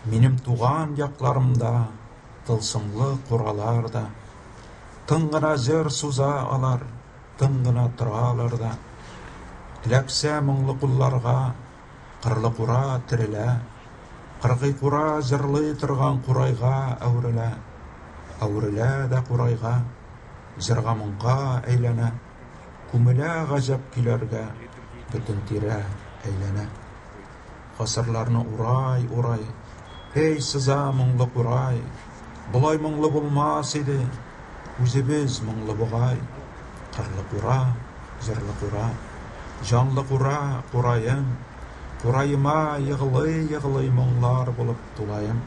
Минем туган якларымда тылсымлы куралар да. Тын гына җыр суза алар, тын гына торалар да. Эләксә моңлы кулларга, кырлы кура терелә. Кыргый кура җырлый торган курайга әверелә. Әверелә дә курайга, җырга-моңга әйләнә. Күмелә гаҗәп көйләргә, бөтен тирә әйләнә. Гасырларны урай-урай, Эй, сыза моңлы курай! Болай моңлы булмас иде, Үзебез моңлы бугай. Кырлы кура, җырлы кура, Җанлы кура, кураем, Кураема егълый-егълый Моңлар булып тулаем.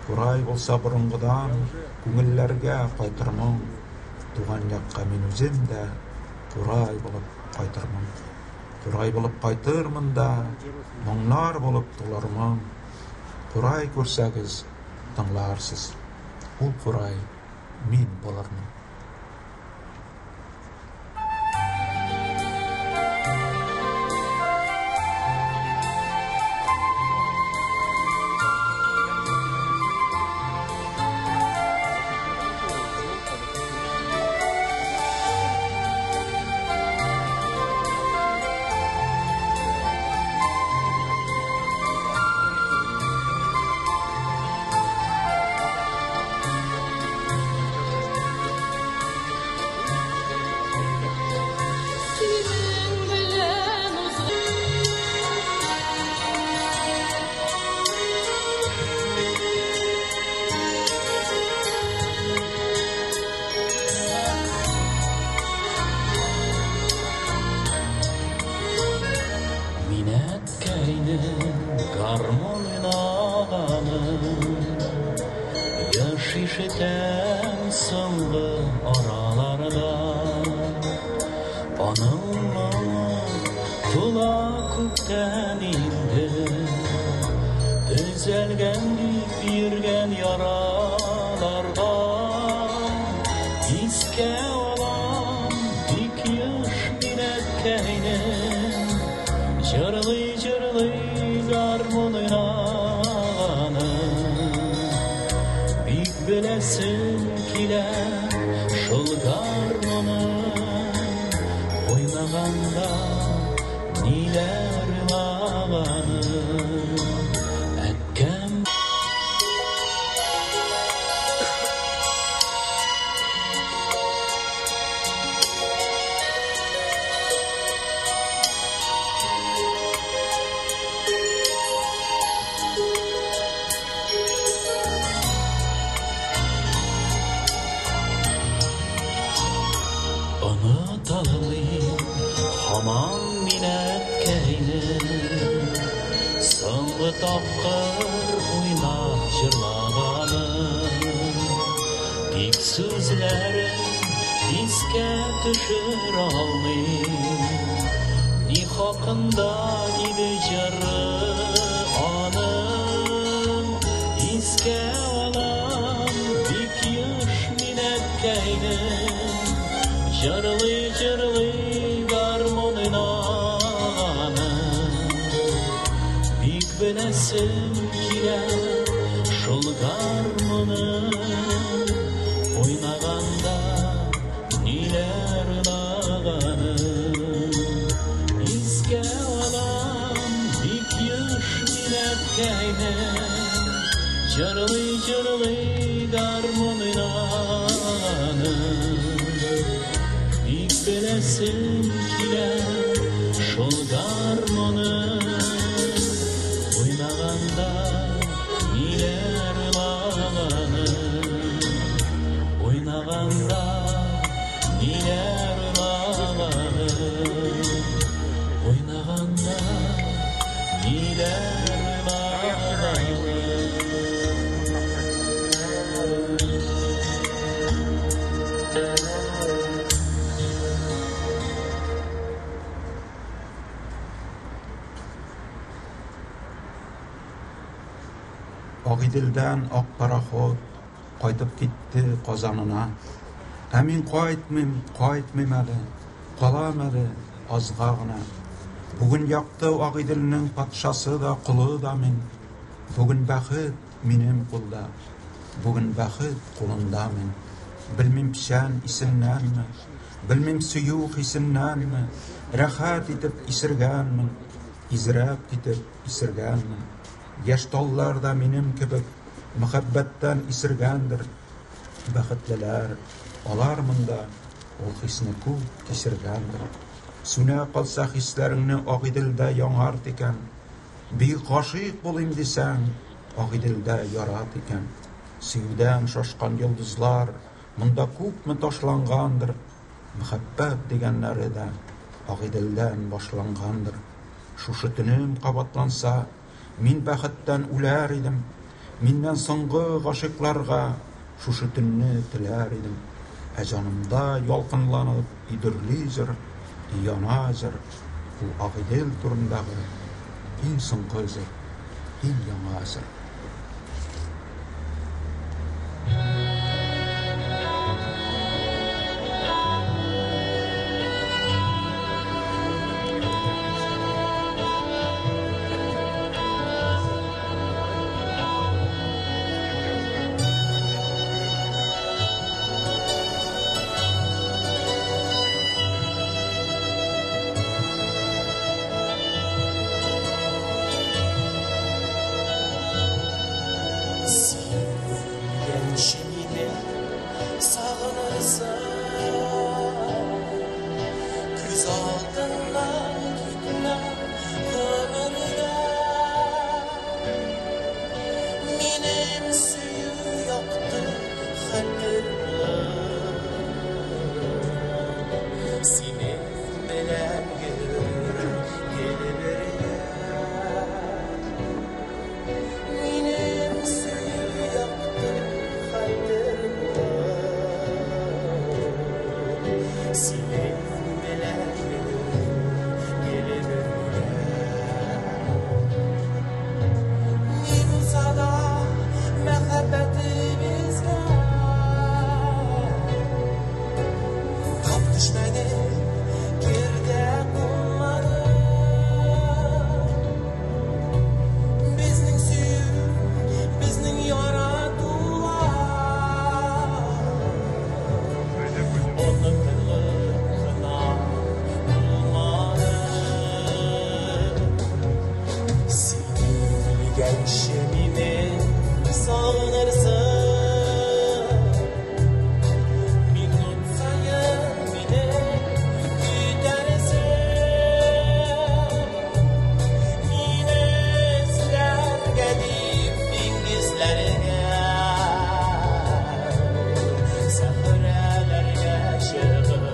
Курай булса борынгыдан, Күңелләргә кайтыр моң. Туган якка мин үзем дә Курай булып кайтырмын. Курай булып кайтырмын да, Моңнар булып тулырмын. Курай күрсәгез, тыңларсыз. Ул курай мин булырмын. Синең белән узган Мин әткәйнең гармун уйнаганын Еш ишетәм соңгы араларда. Аның моңы тула күптән инде, Төзәлгән дип йөргән яраларга. Искә алам бик еш мин әткәйнең Җырлый-җырлый гармун уйнаганын. Бик беләсем килә шул гармунын Уйнаганда ниләр уйлаганын. Әткәм Оныталмыйм һаман мин әткәйнең Соңгы тапкыр уйнап җырлаганын. Тик сүзләрен искә төшерә алмыйм, Ни хакында иде җыры аның. Искә алам бик еш мин әткәйнең Җырлый-җырлый гармун уйнаганын. Бик беләсем килә шул гармунын Уйнаганда ниләр уйлаганын. Искә алам бик еш мин әткәйнең Җырлый-җырлый гармун уйнаганын. Бик беләсем килә шул гармунын Уйнаганда ниләр уйлаганын. Уйнаганда ниләр уйлаганын. Уйнаганда ниләр уйлаганын. Агыйделдән ак пароход кайтып китте Казанына. Ә мин кайтмыйм, кайтмыйм әле, калам әле азга гына. Бүген якты Агыйделнең патшасы да, колы да мин. Бүген бәхет минем кулда, бүген бәхет кулында мин. Белмим печән исеннәнме, белмим сөю хисеннәнме, рәхәт итеп исергәнмен, изрәп китеп исергәнмен. Яшь таллар да минем кебек мәхәббәттән исергәндер. Бәхетлеләр, алар монда ул хисне күп кичергәндер. Сүнә калса хисләреңне Агыйделдә яңарт икән. Бик гашыйк булыйм дисәң, Агыйделдә ярат икән. Сөюдән шашкан йолдызлар монда күпме ташлангандыр. Мәхәббәт дигәннәре дә Агыйделдән башлангандыр. Шушы төнем кабатланса, мин бәхеттән үләр идем. Миннән соңгы гашыйкларга шушы төнне теләр идем. Ә җанымда ялкынланып и дөрли җыр, и яна җыр. Ул Агыйдел турындагы иң соңгы җыр, иң яңа җыр. Син үлгәнче мине сагынырсың, күз алдыннан китмәм гомергә. Минем сөю якты хәтер булыр, синең белән гел бергә. Минем сөю якты хәтер булыр, синең белән гел бергә. Ни булса да мәхәббәтебезгә тап төшмәде, кирдә кунмады. Безнең сөю, безнең яратулар онытылып кына булмады. Син үлгәнче мине сагынырсың, минут саен мине көтәрсең. Мине эзләргә дип диңгезләргә, сәхрәләргә чыгып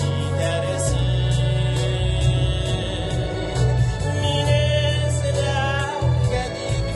китәрсең. Мине эзләргә дип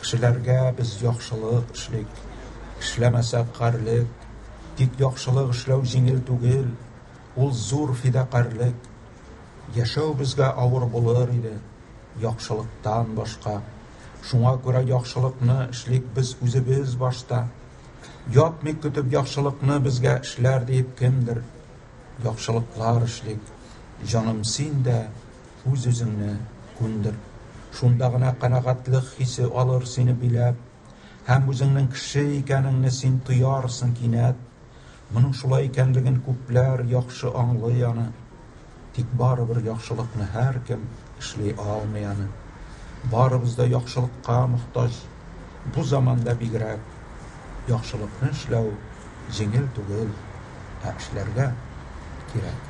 Кешеләргә без яхшылык эшлик, эшләмәсәк гарьлек. Тик яхшылык эшләү җиңел түгел, ул зур фидакарьлек. Яшәү безгә авыр булыр иде, яхшылыктан башка. Шуңа күрә яхшылыкны эшлик без үзебез башта. Ятмыйк көтеп яхшылыкны безгә эшләр диеп кемдер. Яхшылыклар эшлик, җаным син дә үз-үзеңне күндер. Шунда гына канәгатьлек хисе алыр сине биләп. Һәм үзеңнең кеше икәнеңне син тоярсың кинәт. Моның шулай икәнлеген күпләр яхшы аңлый аны. Тик барыбер яхшылыкны һәркем эшли алмый аны. Барыбыз да яхшылыкка мохтаҗ. Бу заманда бигрәк. Яхшылыкны эшләү җиңел түгел, ә эшләргә кирәк.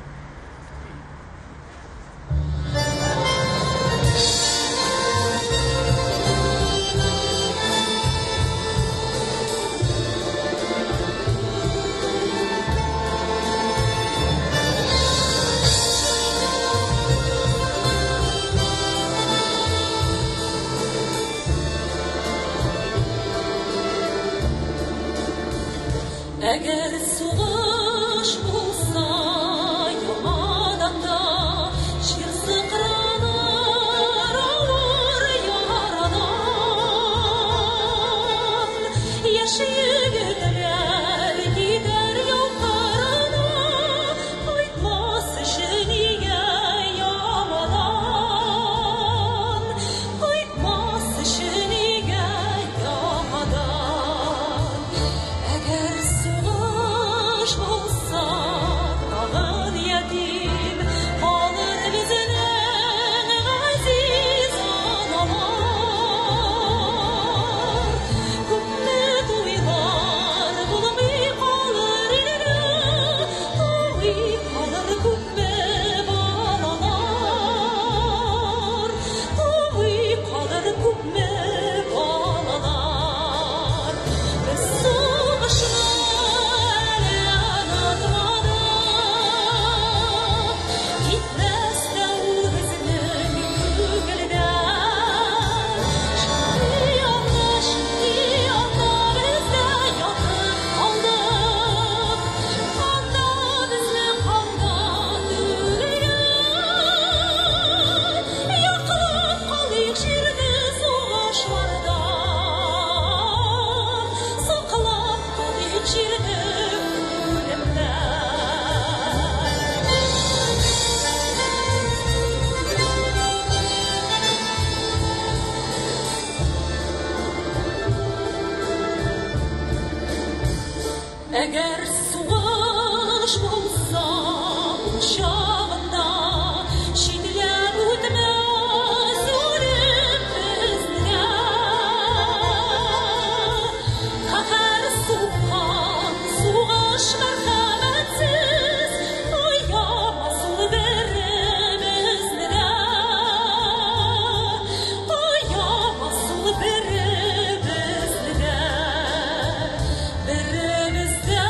Әгәр сугыш булса яңадан да, җир сыкраныр авыр ярадан. Яшь егетләр китәр яу кырына, кайтмас өчен өйгә яңадан. Кайтмас өчен өйгә яңадан. Әгәр сугыш булса, тагын ятим калыр безнең газиз аналар. Күпме туйлар булмый калыр илдә, тумый калыр күпме балалар. Тумый калыр күпме балалар. Без сугышны әле онытмадык, китмәс тә ул безнең күңелдән. Чөнки анда, чөнки анда без дә ятып калдык, анда безнең канда түгелгән. Яклап калыйк җирне сугышлардан, саклап калыйк җирне үлемнән. Әгәр сугыш булса, ул чагында читләп үтмәс үлем безне. Каһәр суккан сугыш мәрхәмәтсез, аямас ул беребезне дә. Аямас ул беребезне дә. Беребез дә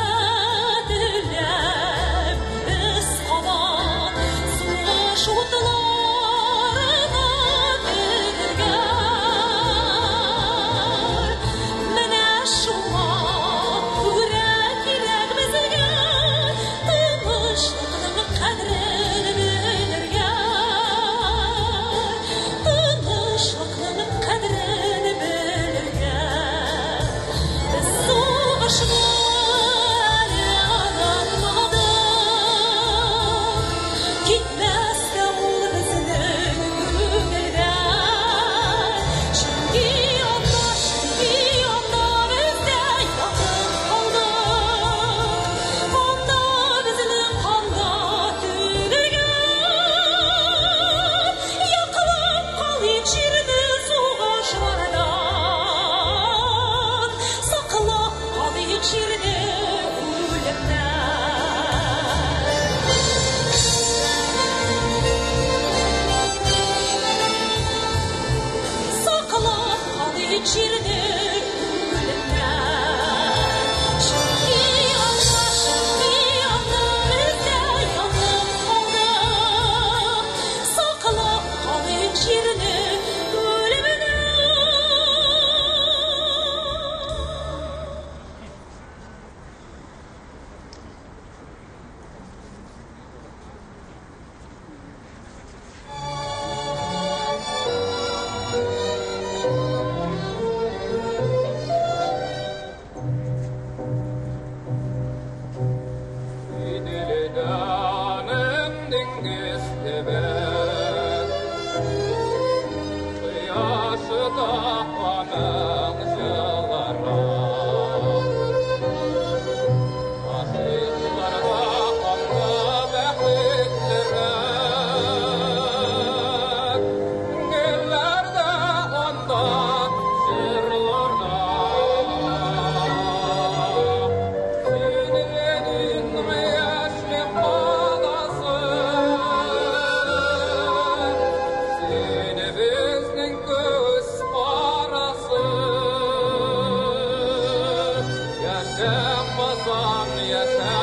Казан, яшә!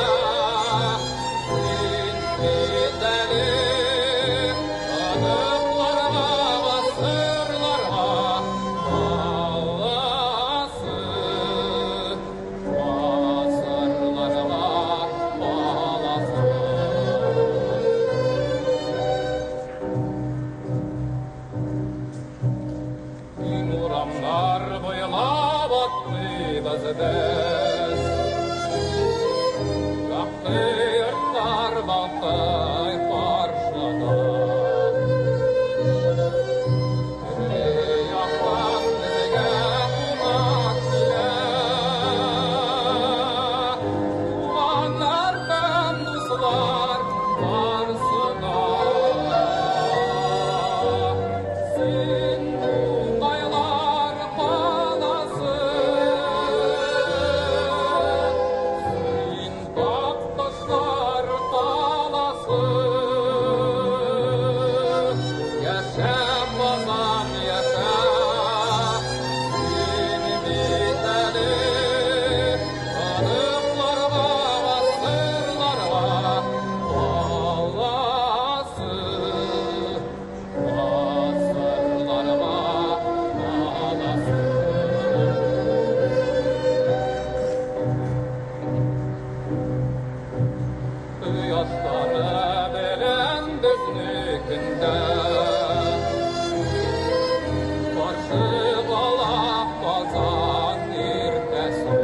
Син бит әле оныкларга, гасырларга баласы. Гасырларга баласы. Киң урамнар буйлап атлыйбыз без. Якты йортлар балкый каршыда. Төрле яктан безгә кунак килә. Туганнар һәм дуслар барсы да. Син Тукайлар каласы, син Такташлар каласы. Яшә, Казан, яшә! Син бит әле оныкларга, гасырларга баласы. Гасырларга баласы. Кояшлары белән безне көндә каршы ала Казан иртәсе.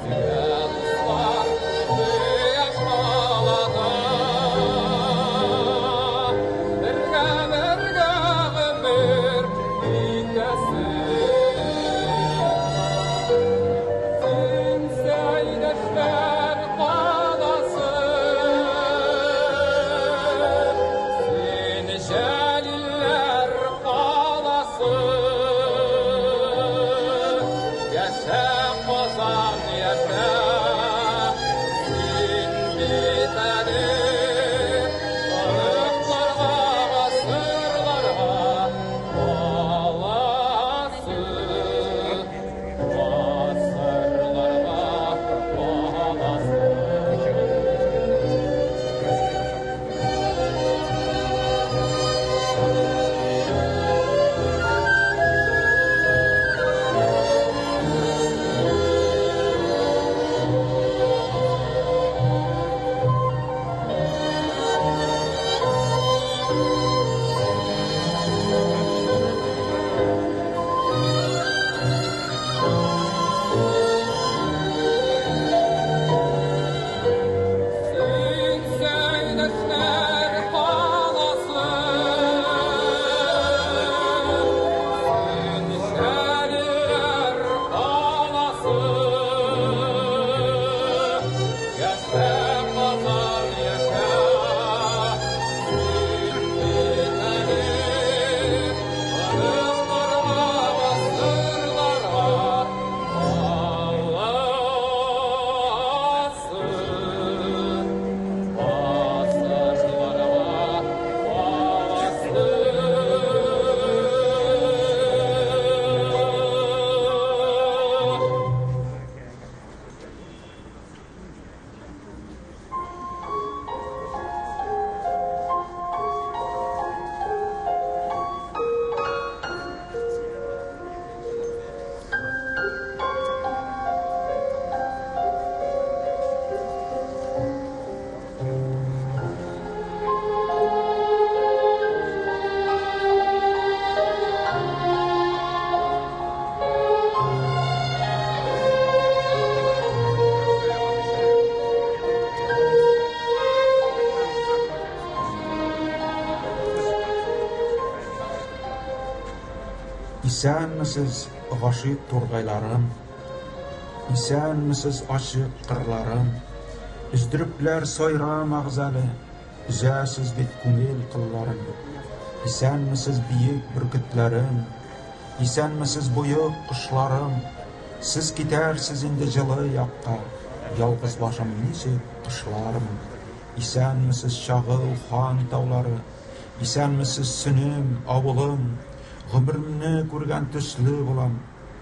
Безгә дуслар кояш балада. Бергә, бергә гомер итәсе. Син Сәйдәшләр каласы, син Җәлилләр каласы. Яшә, Казан, яшә! Син бит әле оныкларга, гасырларга баласы. Гасырларга баласы. Син Сәйдәшләр каласы, син Җәлилләр каласы. Яшә, Казан, яшә! Син бит әле оныкларга, гасырларга баласы. Гасырларга баласы. Исәнмесез, гашыйк тургайларым, Исәнмесез, ачык кырларым. Өздерепләр сайрамагыз әле, Өзәсез бит күңел кылларын. Исәнмесез, биек бөркетләрем, Исәнмесез, боек кошларым. Сез китәрсез инде җылы якка, Ялгыз башым ничек кышлармын? Исәнмесез, чагыл хан таулары, Исәнмесез, Сөнем, авылым. Гомеремне күргән төсле булам,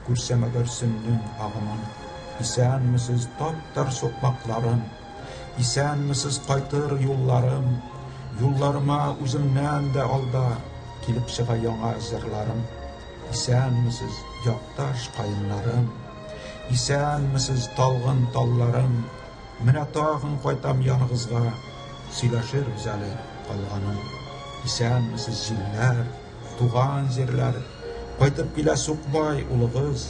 Күрсәм әгәр Сөннең агымын. Исәнмесез, тап-тар сукмакларым, Исәнмесез, кайтыр юлларым. Юлларыма үземнән дә алда Килеп чыга яңа җырларым. Исәнмесез, якташ каеннарым, Исәнмесез, талгын талларым. Менә тагын кайтам яныгызга, Сөйләшербез әле калганын. Исәнмесез, җилләр, туган җирләр, Кайтып килә сукбай улыгыз.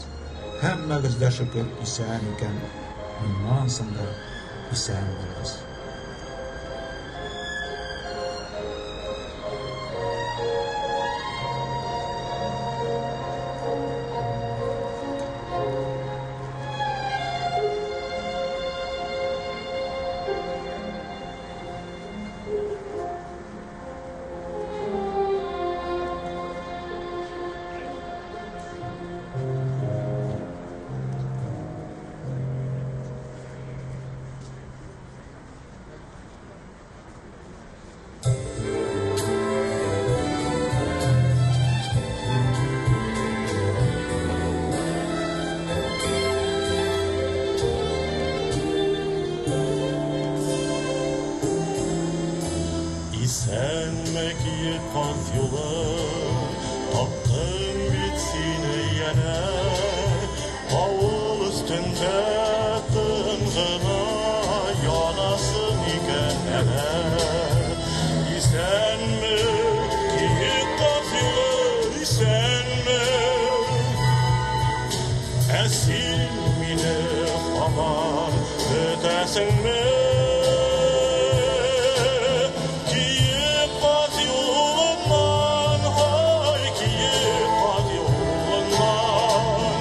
Һәммәгез дә шөкер исән икән, Моннан соң да исән булыгыз. Исәнме, киек каз юлы, Таптым бит сине янә. Авыл өстендә тын гына Янасың икән әнә. Исәнме, киек каз юлы, исәнме? Ә син мине һаман көтәсеңме? Киек каз юлыннан, һай, киек каз юлыннан,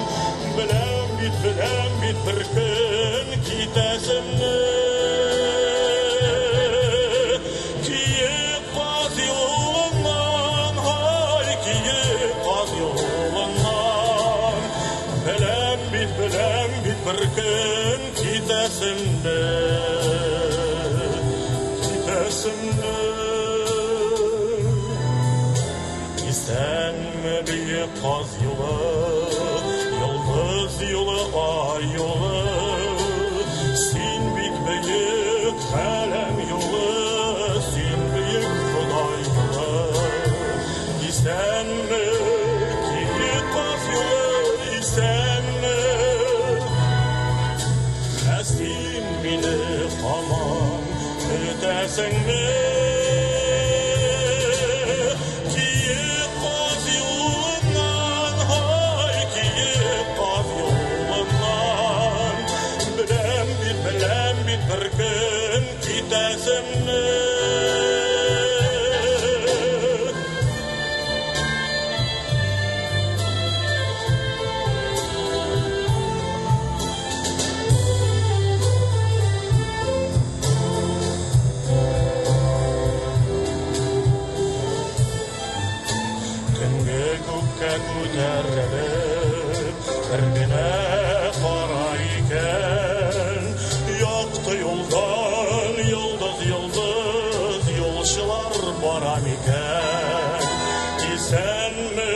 Беләм бит, беләм бит, бер көн китәсемне. Киек каз юлыннан, һай, киек каз юлыннан, Беләм бит, беләм бит, бер көн китәсемне. Китәсемне. Исәнме, бөек каз юлы, Йолдыз юлы, ай юлы, Син бит бөек галәм юлы, Син бөек Ходай юлы. Исәнме, киек каз юлы, исәнме? Ә син мине һаман көтәсеңме? Киек каз юлыннан, һай, киек каз юлыннан, Беләм бит, беләм бит, бер көн китәсемне. Төнге күккә күтәрелеп, бер генә кара икән. Якты юлдан йолдыз-йолдыз юлчылар бара микән? Исәнме,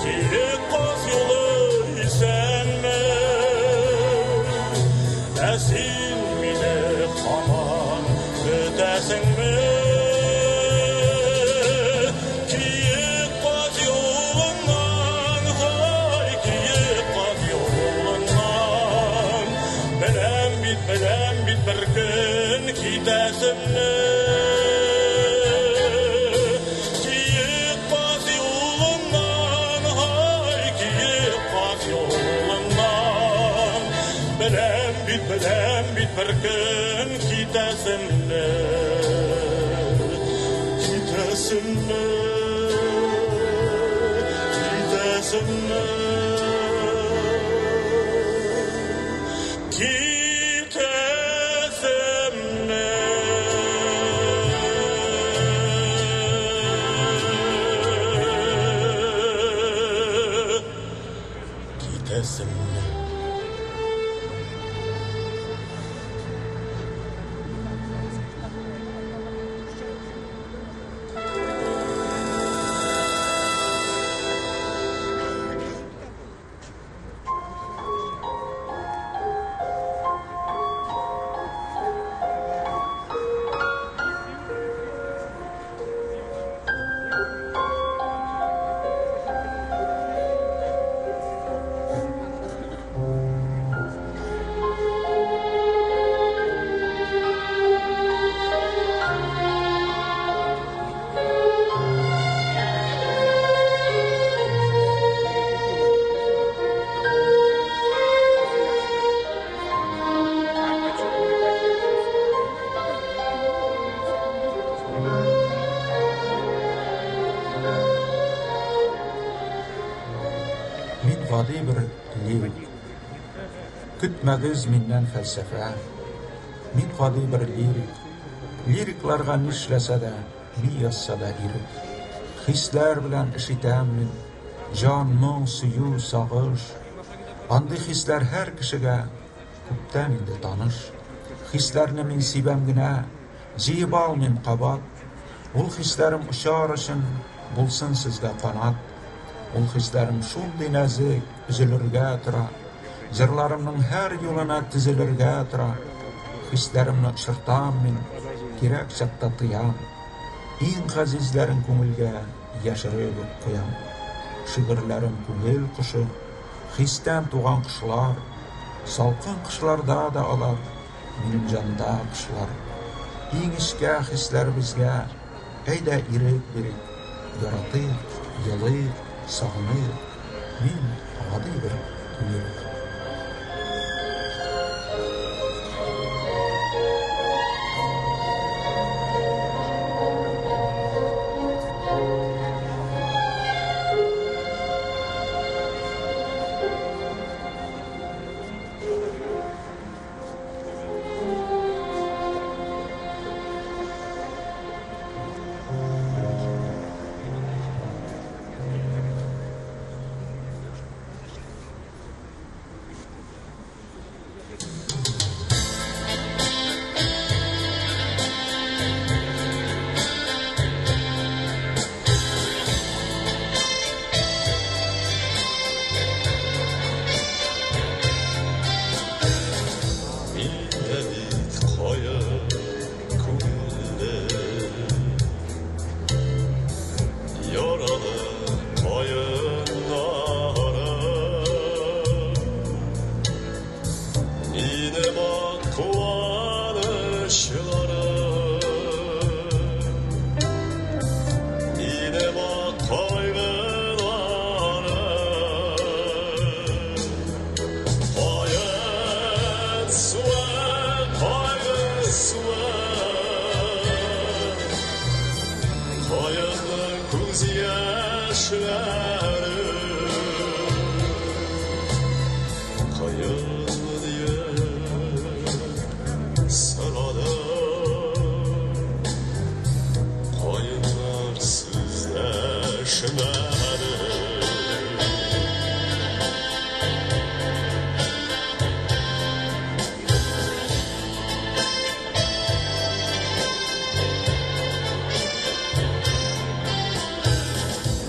киек каз юлы, исәнме? Ә син мине һаман көтәсеңме? Киек каз юлыннан, һай, киек каз юлыннан, Беләм бит, беләм бит, бер көн китәсемне. Киек каз юлыннан, һай, киек каз юлыннан, Беләм бит, беләм бит, бер көн китәсемне. Китәсемне. Китәсемне. Китәсемне. Китәсемне. Мин гади бер лирик. Көтмәгез миннән фәлсәфә. Мин гади бер лирик. Лирикларга нишләсә дә, ни язса да ирек. Хисләр белән эш итәм мин. Җан, моң, сөю, сагыш. Андый хисләр һәр кешегә күптән инде таныш. Хисләрне мин сибәм генә, җыеп алмыйм кабат. Ул хисләрем очар өчен булсын сезгә канат. Ул хисләрем шундый нәзек, өзелергә тора. Җырларымның һәр юлына тезелергә тора. Хисләремне очыртам мин, кирәк чакта тыям. Иң газизләрен күңелгә яшереп үк куям. Шигырьләрем күңел кошы, хистән туган кошлар. Салкын кышларда да алар минем җанда кошлар. Иң эчкә хисләребезгә әйдә ирек бирик. Яратыйк, елыйк, сагыныйк. Мин гади бер лирик. Мин дә бит каен күңелле, Яралы каеннары. Минем ак куанычларым, Минем ак кайгыларым. Каен суы, кайгы суы, Каенның күз яшьләре. Каен диеп сорадым, Каеннар сүз дәшмәде.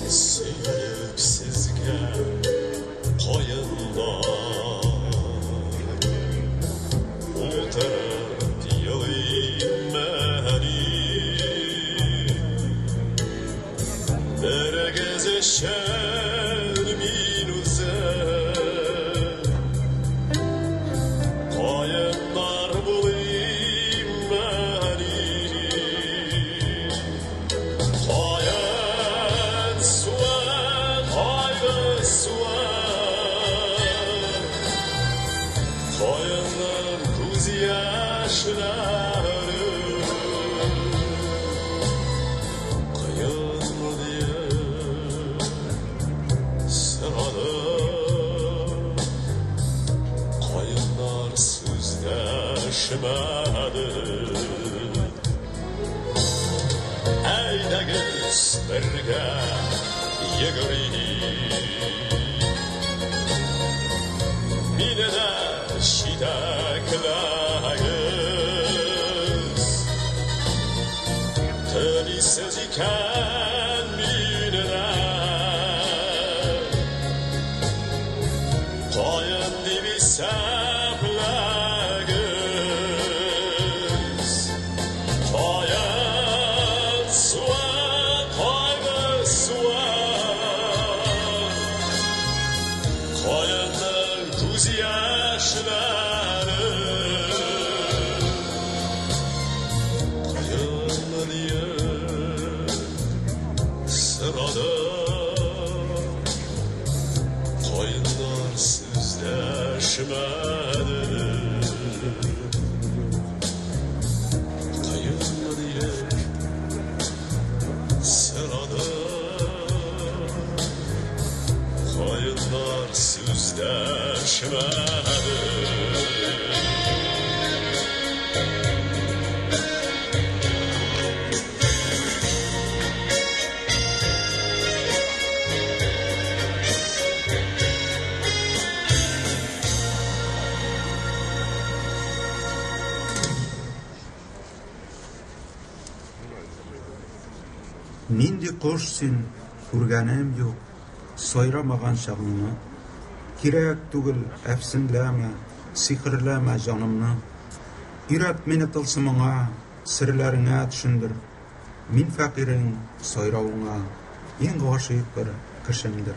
Сөйләп сезгә каеннар, Утырып елыйм әле. Берегез өчен мин үзем Каеннар булыйм әле. Каен суы, кайгы суы, Каенның күз яшьләре. Каен диеп сорадым, Каеннар сүз дәшмәде. Әйдәгез бергә йөгерик, Мине дә җитәкләгез. Телисез икән мине дә, Каен дип исәпләгез. Каен суы, кайгы суы, Каенның күз яшьләре. Каен диеп сорадым, Каеннар сүз дәшмәде. Каен диеп сорадым, Каеннар Сүз дәшмәде. Нинди кош син, күргәнем юк, сайрамаган чагыңны. Кирәк түгел, әфсенләмә, сихерләмә җанымны. Өйрәт мине тылсымыңа, серләреңә төшендер. Мин фәкыйрең, сайравыңа иң гашыйк бер кешеңдер.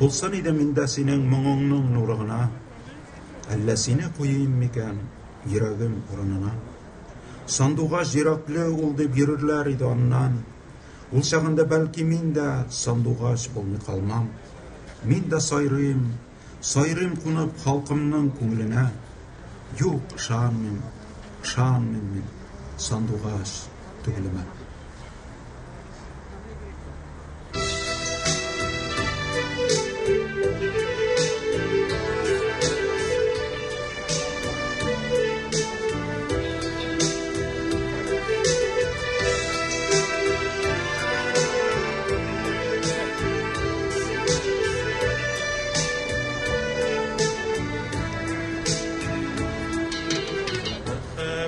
Булсын иде миндә синең моңыңның нуры гына. Әллә сине куйыйм микән йөрәгем урынына? Сандугач йөрәкле ул дип йөрерләр иде аннан. Ул чагында бәлки мин дә сандугач булмый калмам. Мин дә сайрыйм, сайрыйм кунып халкымның күңеленә. Юк, ышанмыйм, ышанмыйм мин сандугач түгелемә.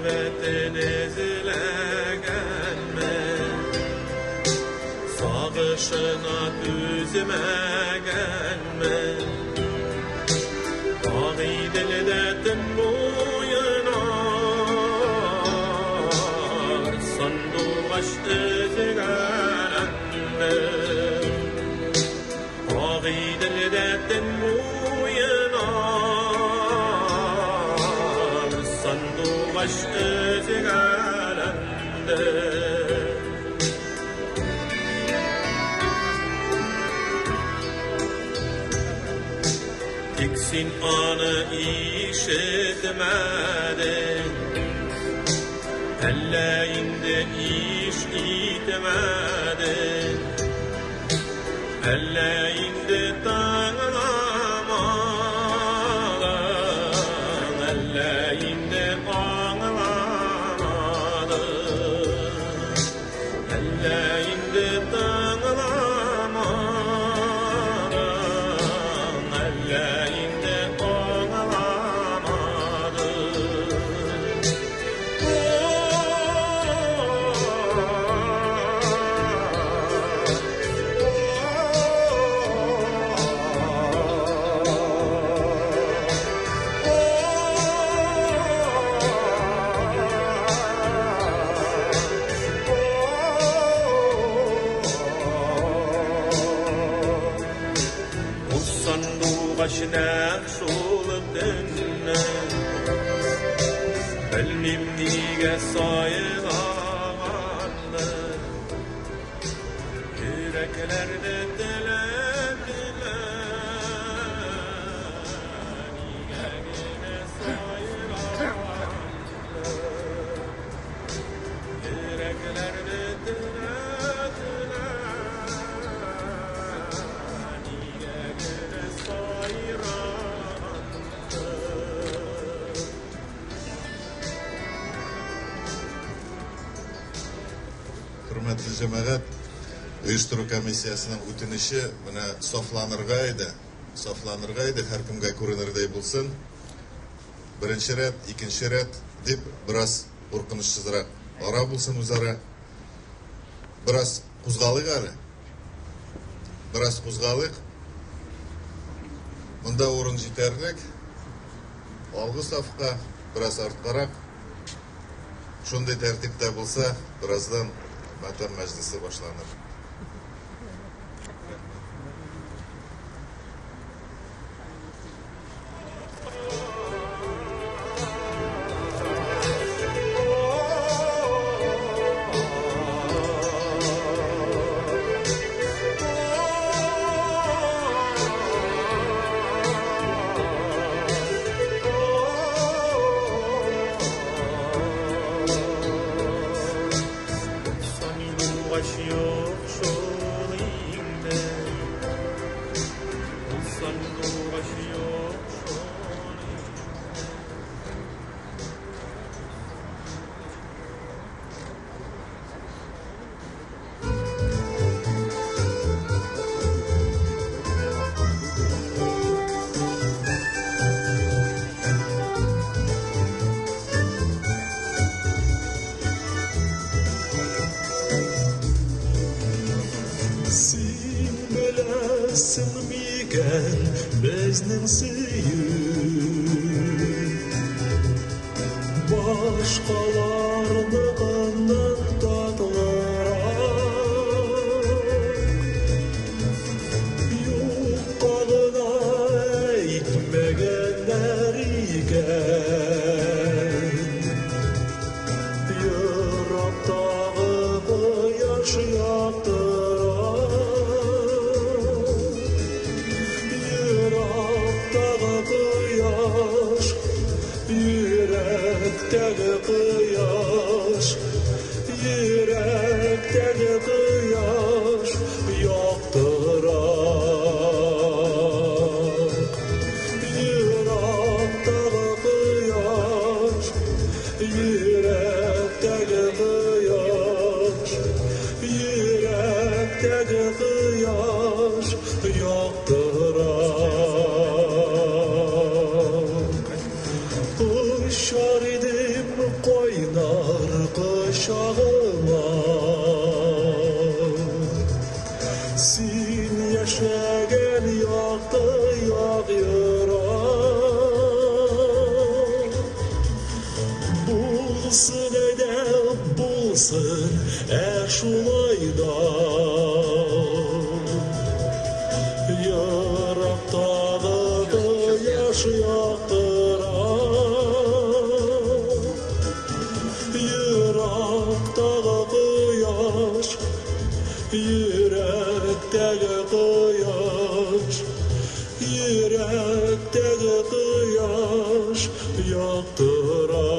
Мәхәббәтен эзләгәнме, сагышына түзмәгәнме? Агыйделдә төн буена сандугач өзгәләнде. Агыйделдә төн буена сандугач өзгәләнде. Тик син аны ишетмәдең, әллә инде иш итмәдең, әллә инде тыңламадың, әллә инде аңламадың, әллә инде тыңламадың, әллә инде аңламадың. Ул сандугач нәкъ шул төнне, белмим нигә сайлагандыр. Йөрәкләрне телә-телә, нигә генә сайлагандыр. Йөрәкләрне телә-телә, нигә генә сайрагандыр. Хөрмәтле җәмәгать, оештыру комиссиясенең үтенече менә сафланырга иде. Сафланырга иде, һәркемгә күренердәй булсын. Беренче рәт, икенче рәт дип бераз куркынычсызрак ара булсын үзара. Бераз кузгалыйк әле. Бераз кузгалыйк. Монда урын җитәрлек. Алгы сафка, бераз арткарак. Шундый тәртиптә булса, бераздан матәм мәҗлесе башланыр. Сандугач юк икән безнең сөю. Башкаларныкыннан татлырак. Юкка гына әйтмәгәннәр икән. Ерактагы кояш яктыра. Ерактагы кояш, йөрәктәге кояш, йөрәктәге кояш яктыра. Ерактагы кояш, йөрәктәге кояш, йөрәктәге кояш яктыра. Очар идем кайнар кочагыңа. Син яшәгән якты як ерак. Булсын әйдә, булсын, ә шулай да. Ерактагы кояш яктыра. Ерактагы кояш, йөрәктәге кояш, йөрәктәге кояш яктыра.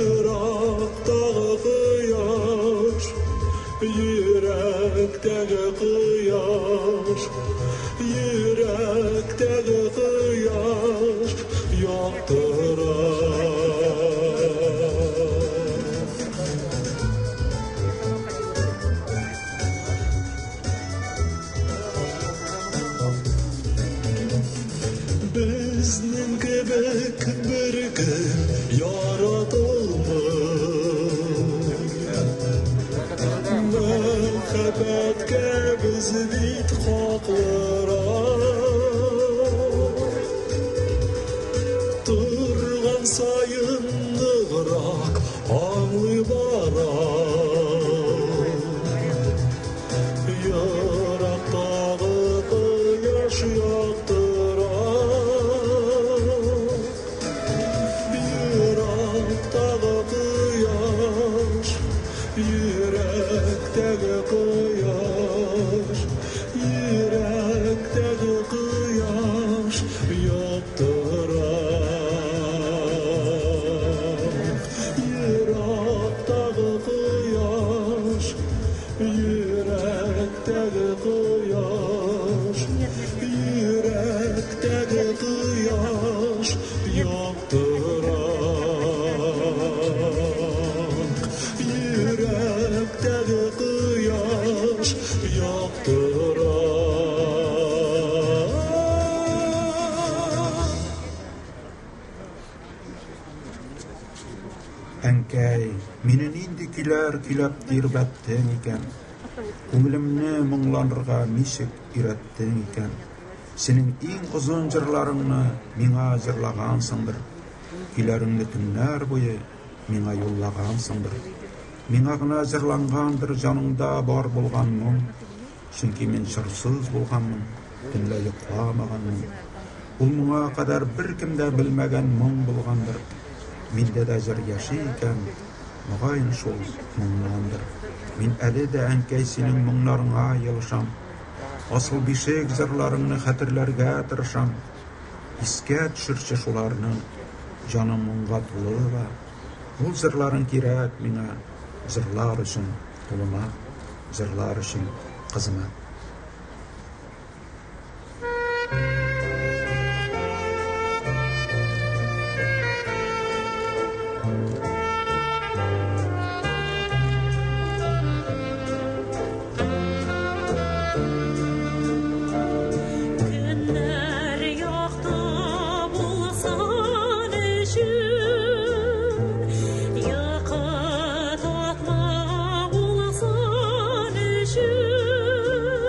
Ерактагы кояш, йөрәктәге кояш, йөрәктәге кояш яктыра. Безнең кебек беркем яратылмый. Мәхәббәткә без бит хаклырак. Торган саен ныграк аңлый барам. Ерактагы кояш яктыра. Ерактагы кояш, йөрәктәге кояш, йөрәктәге кояш яктыра. Ерактагы кояш, йөрәктәге кояш, йөрәктәге кояш яктыра. Йөрәктәге кояш яктыра. Әнкәй, мине нинди көйләр көйләп тирбәттең икән? Күңелемне моңланырга ничек өйрәттең икән? Синең иң озын җырларыңны миңа җырлагансыңдыр. Көйләреңне төннәр буе миңа юллагансыңдыр. Миңа гына җырлангандыр җаныңда бар булган моң. Чөнки мин җырсыз булганмын, төнлә йокламаганмын. Ул моңа кадәр беркем дә белмәгән моң булгандыр. Миндә дә җыр яши икән, мөгаен шул моңнандыр. Мин әле дә, әнкәй, синең моңнарыңа елышам. Асыл бишек җырларыңны хәтерләргә тырышам. Искә төшерче шуларны, җаным моңга тулы ла. Ул җырларың кирәк миңа, җырлар өчен улыма, җырлар өчен кызыма. Көннәр якты булсын өчен, йокы татма булсын өчен.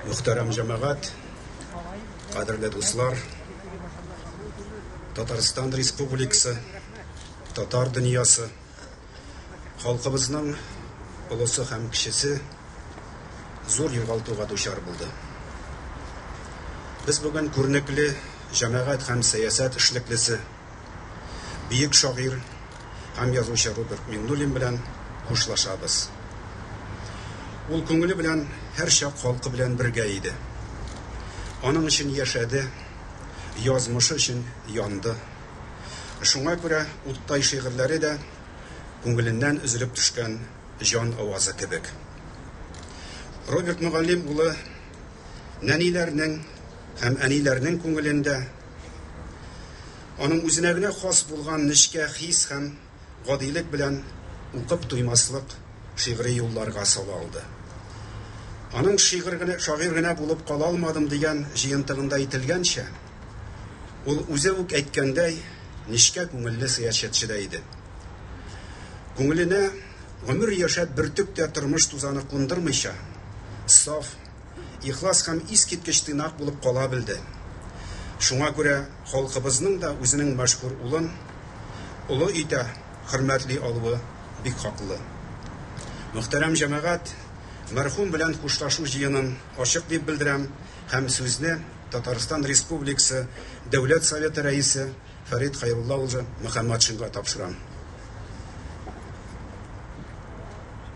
Мөхтәрәм җәмәгать, кадерле дуслар, Татарстан Республикасы, татар дөньясы, халкыбызның олысы һәм кечесе зур югалтуга дучар булды. Без бүген күренекле җәмәгать һәм сәясәт эшлеклесе, бөек шагыйрь һәм язучы Роберт Миңнуллин белән хушлашабыз. Ул күңеле белән һәрчак халкы белән бергә иде. Аның өчен яшәде, язмышы өчен янды. Шуңа күрә уттай шигырьләре дә күңеленнән өзелеп төшкән җан авазы кебек. Роберт Мөгаллим улы нәниләрнең һәм әниләрнең күңелендә аның үзенә генә хас булган нечкә хис һәм гадилек белән укып туймаслык шигъри юлларга сала алды. Аның шигырь генә, шагыйрь генә булып кала алмадым дигән җыентыгында әйтелгәнчә, ул үзе үк әйткәндәй, нечкә күңелле сәясәтче дә иде. Күңеленә гомер яшәп бөртек тә тормыш тузаны кундырмыйча, саф, ихлас һәм искиткеч тыйнак булып кала белде. Шуңа күрә халкыбызның да үзенең мәшһүр улын олы итә, хөрмәтли алуы бик хаклы. Мөхтәрәм җәмәгать, мәрхүм белән хушлашу җыенын ачык дип белдерәм һәм сүзне Татарстан Республикасы Дәүләт Советы рәисе Фәрит Хәйрулла улы Мөхәммәтшинга тапшырам.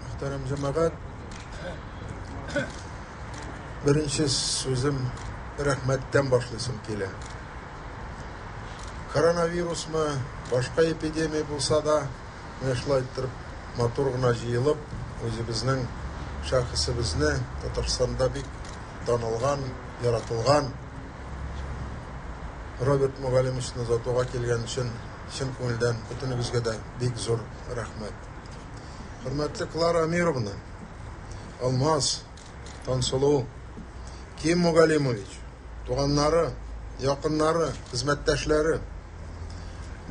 Мөхтәрәм җәмәгать, беренче сүзем рәхмәттән башлыйсым килә. Коронавирусмы, башка эпидемия булса да, менә шулай иттереп матур гына җыелып, үзебезнең шәхесебезне Татарстанда бик танылган, яратылган Роберт Мөгалимовичны озатуга килгән өчен чын күңелдән бөтенебезгә дә бик зур рәхмәт. Хөрмәтле Клара Амировна, Алмаз, Тансылу, Ким Мөгалимович, туганнары, якыннары, хезмәттәшләре,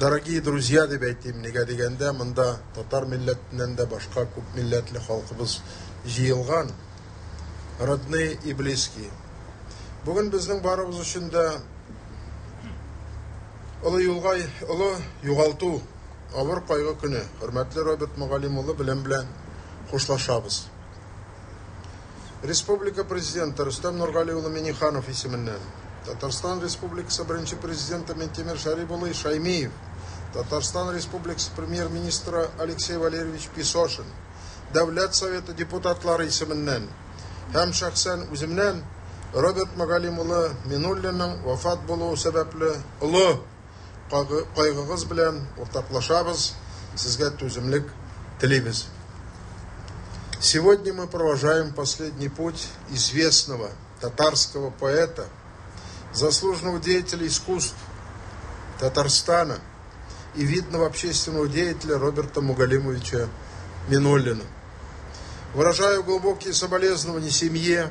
дорогие друзья дип әйтим, нигә дигәндә, монда татар милләтеннән дә башка күп милләтле халкыбыз җыелган, родные и близкие. Бүген безнең барыбыз өчен дә олы юлга, олы югалту, авыр кайгы көне. Хөрмәтле Роберт Мөгалим улы белән белән хушлашабыз. Республика Президенты Рөстәм Нургали улы Минниханов исеменнән, Татарстан Республикасы беренче президенты Минтимер Шәрип улы Шаймиев, Татарстан Республикасы премьер-министры Алексей Валерьевич Песошин, Дәүләт Советы депутатлары исеменнән һәм шәхсән үземнән Роберт Мөгалим улы Минуллинның вафат булуы сәбәпле олы кайгыгыз белән уртаклашабыз, сезгә түземлек телибез. Сегодня мы провожаем последний путь известного татарского поэта, заслуженного деятеля искусств Татарстана и видного общественного деятеля Роберта Мугалимовича Минуллина. Выражаю глубокие соболезнования семье,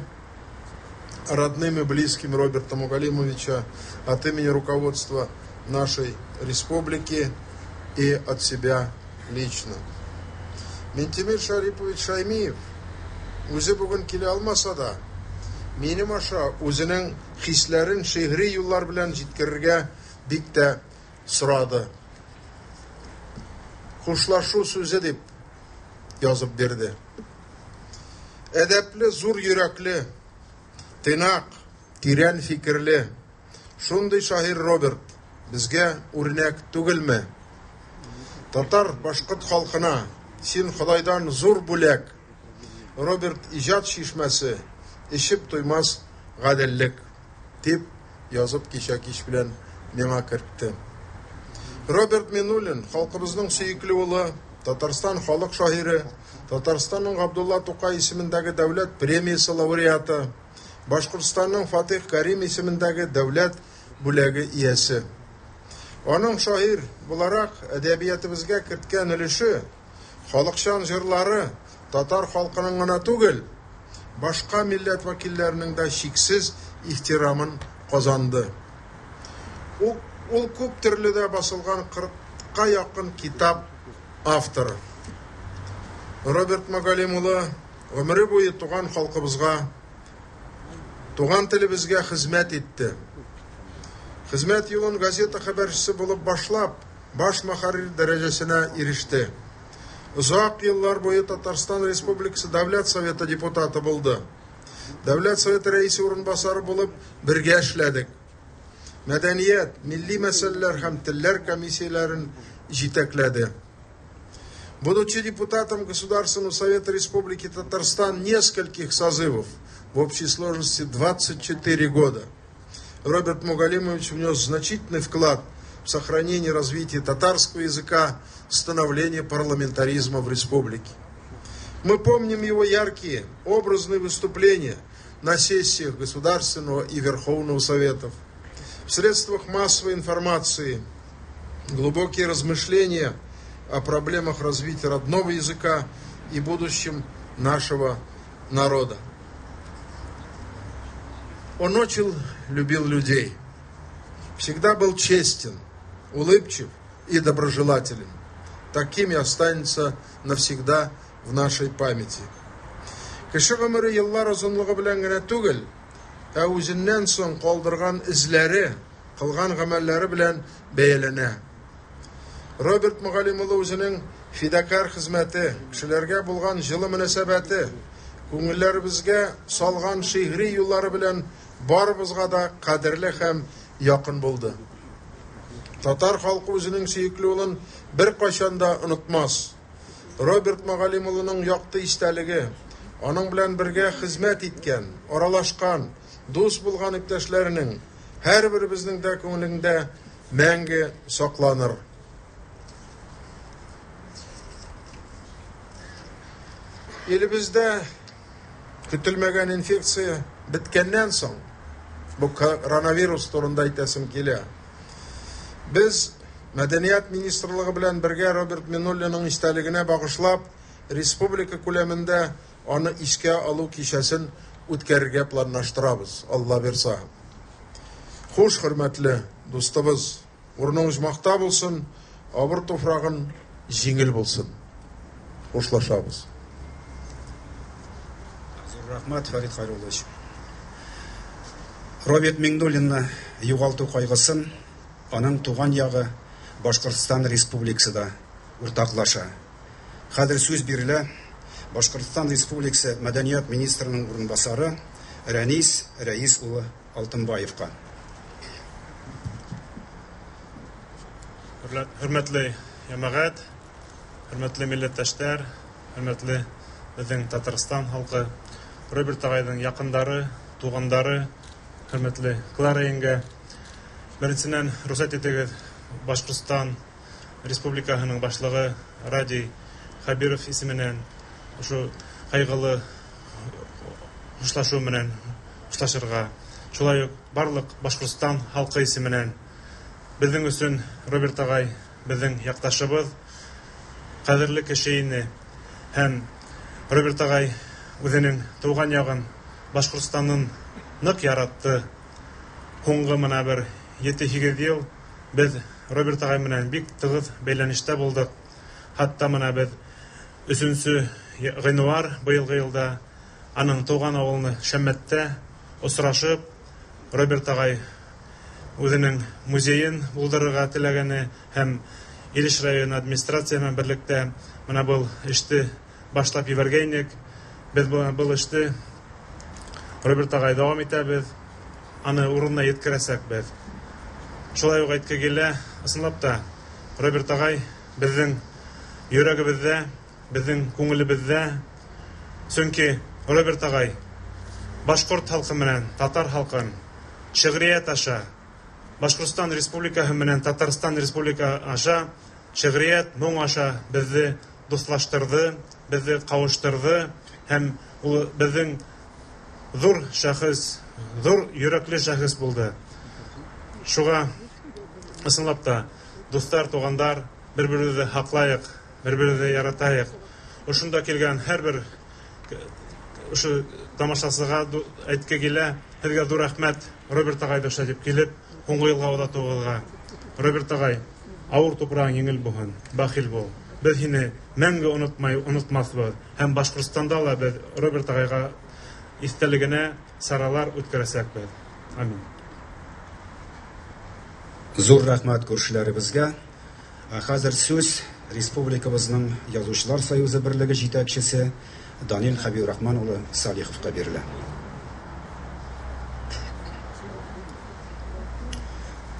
родным и близким Роберта Мугалимовича от имени руководства нашей республики и от себя лично. Минтимер Шарипович Шаймиев үзе бүген килә алмаса да, минем аша үзенең хисләрен шигъри юллар белән җиткерергә бик тә сорады. Хушлашу сүзе дип язып бирде. Әдәпле, зур йөрәкле, тыйнак, тирән фикерле, шундый шагыйрь Роберт безгә үрнәк түгелме? Татар, башкорт халкына син Ходайдан зур бүләк. Роберт иҗат чишмәсе, эчеп туймас гаделлек, дип язып кичә кич белән миңа кертте. Роберт Минуллин халкыбызның сөекле улы, Татарстан халык шагыйре, Татарстанның Габдулла Тукай исемендәге дәүләт премиясе лауреаты, Башкортстанның Фатих Карим исемендәге дәүләт бүләге иясе. Аның шагыйрь буларак әдәбиятыбызга керткән өлеше, халыкчан җырлары татар халкының гына түгел, башка милләт вәкилләренең дә чиксез ихтирамын казанды. Ул, ул күп төрле дә басылган 40-ка якын китап авторы. Роберт Магалим улы гомере буе туган халкыбызга, туган телебезгә хезмәт итте. Хезмәт юлын газета хәбәрчесе булып башлап, баш мөхәррир дәрәҗәсенә иреште. Озак еллар буе Татарстан Республикасы Дәүләт Советы депутаты булды. Дәүләт Советы рәисе урынбасары булып бергә эшләдек. Мәдәният, милли мәсьәләләр һәм телләр комиссияләрен җитәкләде. Будучи депутатом Государственного Совета Республики Татарстан нескольких созывов, в общей сложности 24 года, Роберт Мугалимович внес значительный вклад в сохранение и развитие татарского языка, становление парламентаризма в республике. Мы помним его яркие, образные выступления на сессиях Государственного и Верховного Советов, в средствах массовой информации, глубокие размышления о проблемах развития родного языка и будущем нашего народа. Он очень любил людей, всегда был честен, улыбчив и доброжелателен. Такими останется навсегда в нашей памяти. Кеше гомере еллар озынлыгы белән генә түгел, ә үзеннән соң калдырган эзләре, кылган гамәлләре белән бәяләнә. Роберт Мөгалим улы үзенең фидакарь хезмәте, кешеләргә булган җылы мөнәсәбәте, күңелләребезгә салган шигъри юллары белән барыбызга да кадерле һәм якын булды. Татар халкы үзенең сөекле улын беркайчан да онытмас. Роберт Мөгалим улының якты истәлеге, аның белән бергә хезмәт иткән, аралашкан, дус булган иптәшләренең һәрберебезнең дә күңелендә мәңге сакланыр. Илебездә көтелмәгән инфекция беткәннән соң, бу коронавирус турында әйтәсем килә. Без Мәдәният министрлыгы белән бергә Роберт Минуллинның истәлегенә багышлап, республика күләмендә аны искә алу кичәсен үткәрергә планлаштырабыз, Алла бирса. Хуш, хөрмәтле дустыбыз, урының оҗмахта булсын, авыр туфрагын җиңел булсын. Хушлашабыз. Зур рәхмәт, Фәрит Хайруллович. Роберт Миңнуллинны югалту кайгысын аның туган ягы Башкортстан Республикасы да уртаклаша. Хәзер сүз бирелә Башкортстан Республикасы Мәдәният министрының урынбасары Рәнис Рәис улы Алтынбаевка. Хөрмәтле җәмәгать, хөрмәтле милләттәшләр, хөрмәтле безнең Татарстан халкы, Роберт агайның якындары, тугандары, хөрмәтле Клара еңгә. Беренченнән, рөхсәт итегез, Башкортстан Республикаһының башлыгы Радий Хәбиров исеменнән шушы кайгылы хушлашу менән хушлашырга. Шулай ук барлык Башкортстан халкы исеменнән безнең өчен Роберт агай безнең якташыбыз, кадерле кеше ине. Һәм Роберт агай үзенең туган ягын, Башкортстанын нык яратты. Һуңгы менә бер 7-8 ел без Роберт агай белән бик тыгыз бәйләнештә булдык. Хәтта менә без 3 гыйнвар быелгы елда аның туган авылны Шәммәттә очрашып, Роберт агай үзенең музеен булдырырга теләгәне һәм Илеш районы администрация белән берлектә менә был эште башлап җибәргәйнек. Без был эште Роберт агай дәвам итәбез. Аны урынына еткерәсәкбез. Шулай ук әйтке килә, ысынлап та Роберт агай безнең йөрәгебездә, безнең күңелебездә. Чөнки Роберт агай башкорт халкы белән татар халкын шигърият аша, Башкортстан Республикаһы белән Татарстан Республика аша шигърият, моң аша безне дуслаштырды, безне кавыштырды һәм ул безнең зур шәхес, зур йөрәкле шәхес булды. Шуга ысынлап та, дуслар, тугандар, бер-беребезне хаклайык, бер-беребезне яратайык. Ошында килгән һәрбер ошо тамашасыга әйтке килә, һеҙгә ҙур рәхмәт Роберт ағайҙы ошо дип килеп, һуңғы йылға оҙатыуығыҙға. Роберт ағай, Авыр тупрагың еңел булһын, бәхил бул. Без һине мәңге онытмай, онытмаҫбыҙ. Һәм Башҡортостанда ла беҙ Роберт ағайға иҫтәлегенә саралар үткәрәсәкбеҙ. Амин. Зур рәхмәт күршеләребезгә. Ә хәзер сүз республикабызның Язучылар союзы берлеге җитәкчесе Данил Хәбибрахман улы Салиховка бирелә.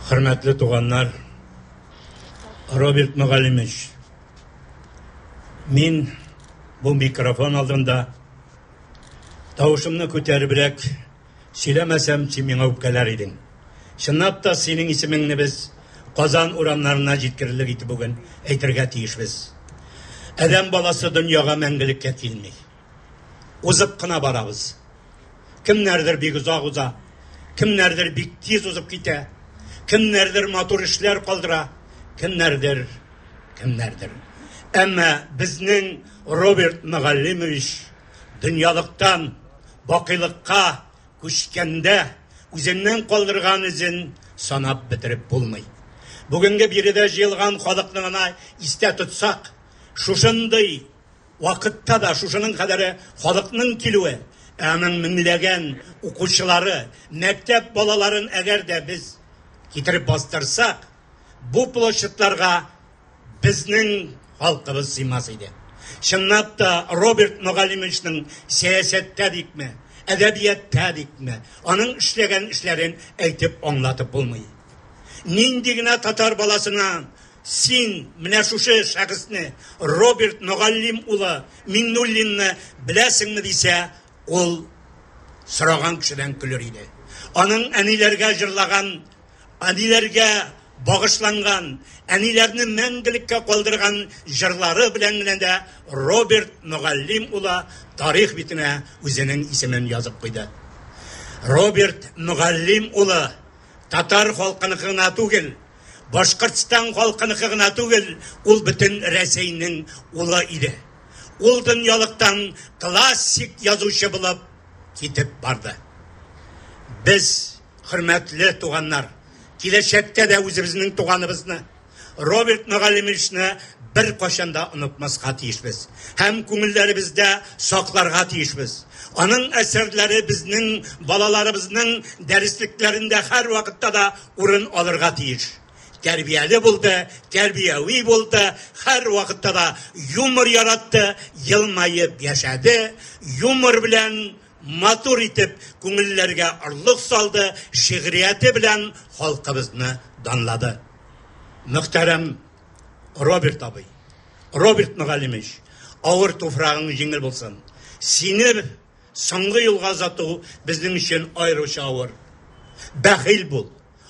Хөрмәтле туганнар, Роберт Мөгаллимович, мин бу микрофон алдында тавышымны күтәребрәк сөйләмәсәм, син миңа үпкәләр идең. Чынлап та синең исемеңне без Казан урамнарына җиткерерлек итеп бүген әйтергә тиешбез. Адәм баласы дөньяга мәңгелеккә килми. Узып кына барабыз. Кемнәрдер бик озак уза, кемнәрдер бик тиз узып китә, кемнәрдер матур эшләр калдыра, кемнәрдер, кемнәрдер. Әмма безнең Роберт Мөгаллимович дөньялыктан бакыйлыкка күчкәндә үзеннән калдырган эзен санап бетереп булмый. Бүгенге биредә җыелган халыкны гына истә тотсак, шушындый вакытта да шушының кадәре халыкның килүе, ә аның меңләгән укучылары, мәктәп балаларын әгәр дә без китереп бастырсак, бу площадьларга безнең халкыбыз сыймас иде. Чынлап та Роберт Мөгаллимовичның сәясәттә дикме, әдәбиятта дикме, аның эшләгән эшләрен әйтеп аңлатып булмый. Нинди генә татар баласына син менә шушы шәхесне, Роберт Мөгаллим улы Миңнуллинны беләсеңме дисә, ул сораган кешедән көлер иде. Аның әниләргә җырлаган, әниләргә багышланган, әниләрне мәңгелеккә калдырган җырлары белән генә дә Роберт Мөгаллим улы тарих битенә үзенең исемен язып куйды. Роберт Мөгаллим улы татар халкыныкы гына түгел, Башкортстан халкыныкы гына түгел, ул бөтен Рәсәйнең улы иде. Ул дөньялыктан классик язучы булып китеп барды. Без, хөрмәтле туганнар, киләчәктә дә үзебезнең туганыбызны, Роберт Мөгаллимовичны беркайчан да онытмаска тиешбез һәм күңелләребездә сакларга тиешбез. Аның әсәрләре безнең балаларыбызның дәреслекләрендә һәрвакытта да урын алырга тиеш. Тәрбияле булды, тәрбияви булды, һәрвакытта да юмор яратты, елмаеп яшәде, юмор белән матур итеп күңелләргә орлык салды, шигърияте белән халкыбызны данлады. Мөхтәрәм Роберт абый, Роберт Мөгаллимович, авыр туфрагың җиңел булсын. Сине соңгы юлга озату безнең өчен аеруча авыр. Бәхил бул,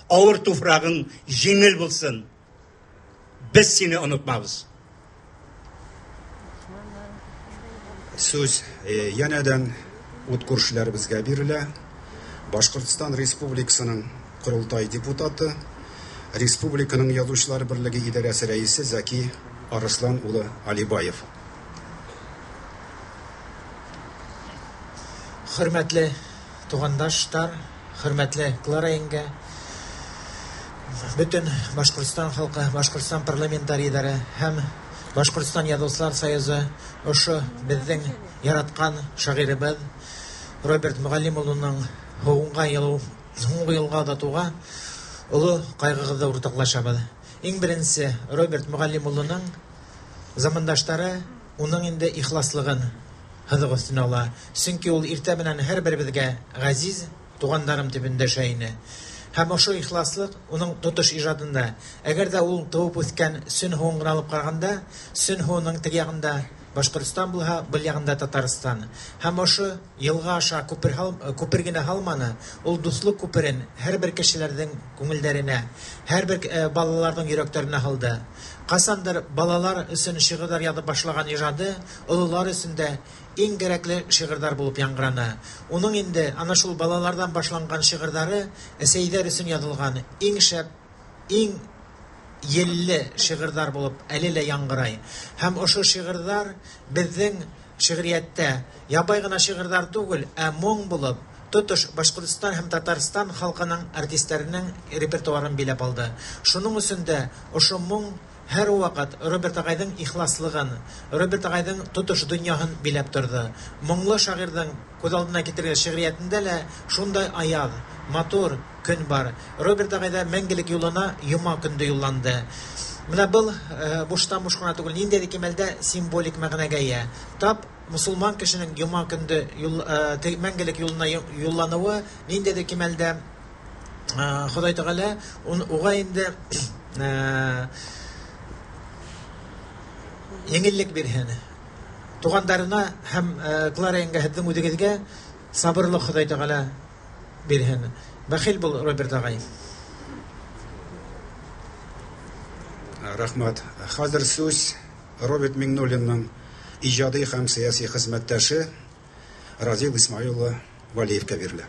авыр туфрагың җиңел булсын. Без сине онытмабыз. Сүз янәдән ут күршеләребезгә бирелә. Башкортстан Республикасының Корылтай депутаты, республиканың Язучылар берлеге идарәсе рәисе Зәки Арыслан улы Алибаев. Хөрмәтле тугандаштар, хөрмәтле Клара еңгә, бөтен Башкортстан халкы, Башкортстан парламентарийлары һәм Башкортстан Язучылар союзы ошо безнең яраткан шагыйребез Роберт Мөгаллим улының һуңга елу, һуңгы юлга озатуга олы кайгыгызды уртаклашабыз. Иң беренче Роберт Мөгаллим улының замандаштары уның инде ихласлыгын һызык өстенә ала. Чөнки ул иртә белән һәрберебезгә газиз, туганнарым дип эндәшә ине. Һәм ошо ихласлык уның тотыш ижадында. Әгәр дә ул туып үскән Сөн һуын гына алып караганда, Сөн һуының теге ягында Башкортстан булһа, был ягында Татарстан. Һәм ошо елга аша күпер һал, күпер генә һалманы, ул дуслык күперен һәрбер кешеләрнең күңелдәренә, һәрбер балаларның йөрәкләренә һалды. Касандыр балалар өчен шигырьләр язып башлаган ижады олылар өчен дә иң кирәкле шигырьләр булып яңгыраны. Уның инде ана шул балалардан башланган шигырьләре әсәйләр өчен язылган иң шәп, иң елле шигырьләр булып әле лә яңгырай. Һәм ошо шигырьләр безнең шигърияттә ябай гына шигырьләр түгел, ә моң булып, тотыш Башкортстан һәм Татарстан халкының артистларының репертуарын биләп алды. Шуның өчен дә ошо моң һәрвакыт Роберт агайның ихласлыгын, Роберт агайның тотыш дөньяһын биләп торды. Моңлы шагыйрьнең күз алдына китергән шигъриятендә лә шундай аяз, матур көн бар. Роберт агай да мәңгелек юлына йома көндә юлланды. Менә был буштан буш кына түгел, ниндәйдер кимәлдә символик мәгънәгә ия. Тап мусулман кешенең йома көндә юл, мәңгелек юлына юллануы ниндәйдер кимәлдә Ходай Тәгалә уга инде еңеллек бирһен. Тугандарына һәм Клара еңгә һеҙҙең үҙегеҙгә сабырлык Ходай Тәгалә бирһен. Бәхил бул, Роберт ағай. Рәхмәт. Хәзер сүз Роберт Миңнуллинның иҗади һәм сәяси хезмәттәше Разил Исмаил улы Валиевка бирелә.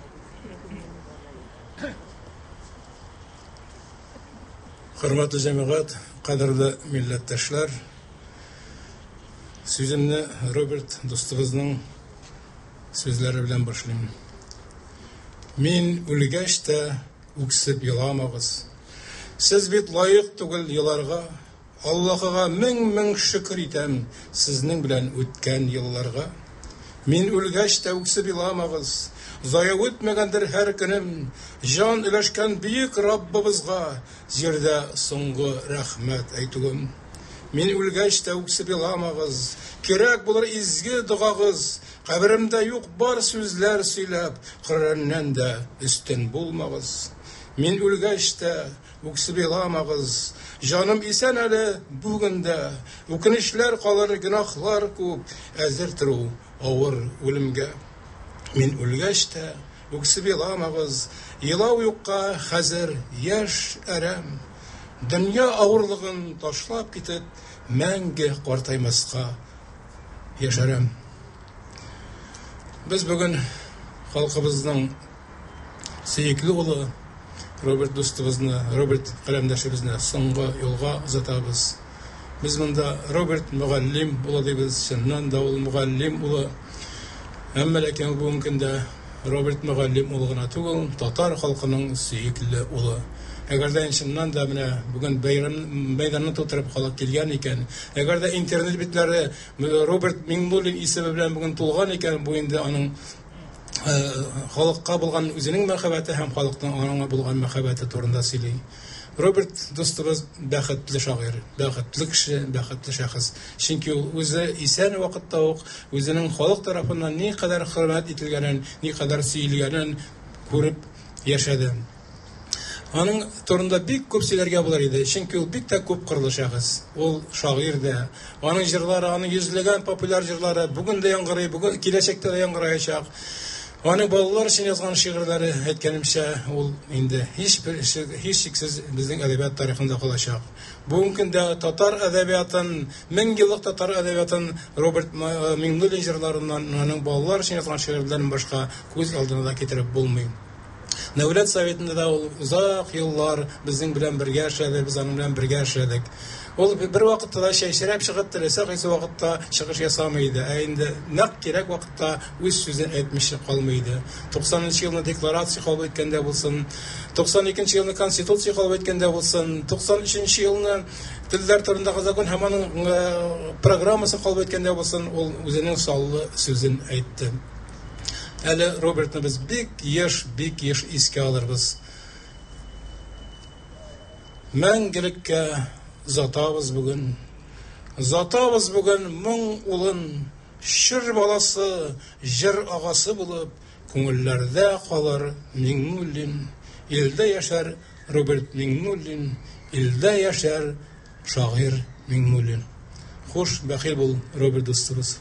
Хөрмәтле җәмәгать, кадерле милләттәшләр, сүземне Роберт дустыбызның сүзләре белән башлыйм. Мин үлгәч тә үксеп еламагыз. Сез бит лаек түгел еларга. Аллаһыга мең-мең шөкер итәм сезнең белән үткән елларга. Мин үлгәч тә үксеп еламагыз. Зая үтмәгәндер һәр көнем. Җан өләшкән бөек Раббыбызга җирдә соңгы рәхмәт әйтүем. Мин үлгәч тә үксеп еламагыз. Кирәк булыр изге догагыз. Каберемдә юк бар сүзләр сөйләп, Коръәннән дә өстен булмагыз. Мин үлгәч тә үксеп еламагыз. Җаным исән әле бүген дә. Үкенечләр калыр, гөнаһлар күп. Әзер тору авыр үлемгә. Мин үлгәч тә үксеп еламагыз. Елау юкка хәзер яшь әрәм. Дөнья авырлыгын ташлап китеп, мәңге картаймаска яшәрәм. Без бүген халкыбызның сөекле улы Роберт дустыбызны, Роберт каләмдәшебезне соңгы юлга озатабыз. Без монда Роберт мөгаллим улы дибез, чыннан да ул мөгаллим улы. Әмма ләкин бүгенге көндә Роберт мөгаллим улы гына түгел, татар халкының сөекле улы. Әгәр дә чыннан да менә бүген бәйрәм мәйданны тутырып халык килгән икән, әгәр дә интернет битләре Роберт Миңнуллин исеме белән бүген тулган икән, бу инде аның халыкка булган үзенең мәхәббәте һәм халыкның аңа булган мәхәббәте турында сөйли. Роберт дустыбыз бәхетле шагыйрь, бәхетле кеше, бәхетле шәхес. Чөнки ул үзе исән вакытта ук үзенең халык тарафыннан никадәр хөрмәт ителгәнен, никадәр сөелгәнен күреп яшәде. Аның турында бик күп сөйләргә булыр иде, чөнки ул бик тә күп кырлы шәхес. Ул шагыйрь дә. Аның җырлары, аның йөзләгән популяр җырлары бүген дә яңгырый, бүген киләчәктә дә яңгыраячак. Аның балалар өчен язган шигырьләре, әйткәнемчә, ул инде һичбер һичшиксез безнең әдәбият тарихында калачак. Бүгенге көндә татар әдәбиятын, мең еллык татар әдәбиятын Роберт Миңнуллин җырларыннан, аның балалар өчен язган шигырьләреннән башка күз алдына да китереп булмый. Дәүләт Советында да ул озак еллар безнең белән бергә эшләде, без аның белән бергә эшләдек. Ул бер вакытта да чәчрәп чыгып, теләсә кайсы вакытта чыгыш ясамый иде. Ә инде нәкъ кирәк вакытта үз сүзен әйтмичә калмый иде. 90 елны декларация кабул иткәндә булсын, 92 елны конституция кабул иткәндә булсын, 93 елны телләр турындагы закон һәм аның программасын кабул иткәндә булсын, ул үзенең саллы сүзен әйтте. Әле Робертны без бик еш, бик еш искә алырбыз. Мәңгелеккә озатабыз бүген. Озатабыз бүген моң улын, чор баласы, җыр агасы булып, күңелләрдә калыр Миңнуллин. Илдә яшәр Роберт Миңнуллин, илдә яшәр шагыйрь Миңнуллин. Хуш, бәхил бул, Роберт дустыбыз.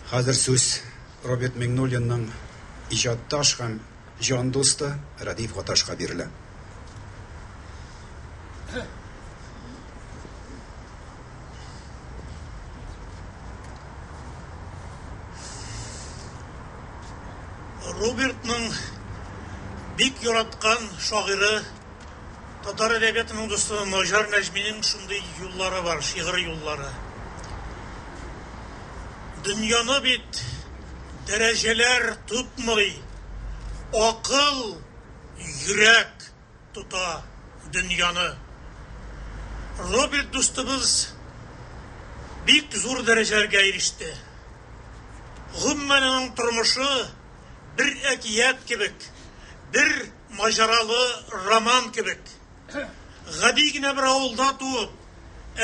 Хәзер сүз Роберт Миңнуллинның иҗатташ һәм җан дусты Рәдиф Гаташка бирелә. Робертның бик яраткан шагыйре Татар әдәбиятының дусты Наҗар Нәҗминең шундый юллары бар, шигырь юллары. Дөньяны бит дәрәҗәләр тотмый, акыл, йөрәк тота дөньяны. Роберт дустыбыз бик зур дәрәҗәләргә иреште. Гомумән, аның тормышы бер әкият кебек, бер маҗаралы роман кебек. Гади генә бер авылда туып,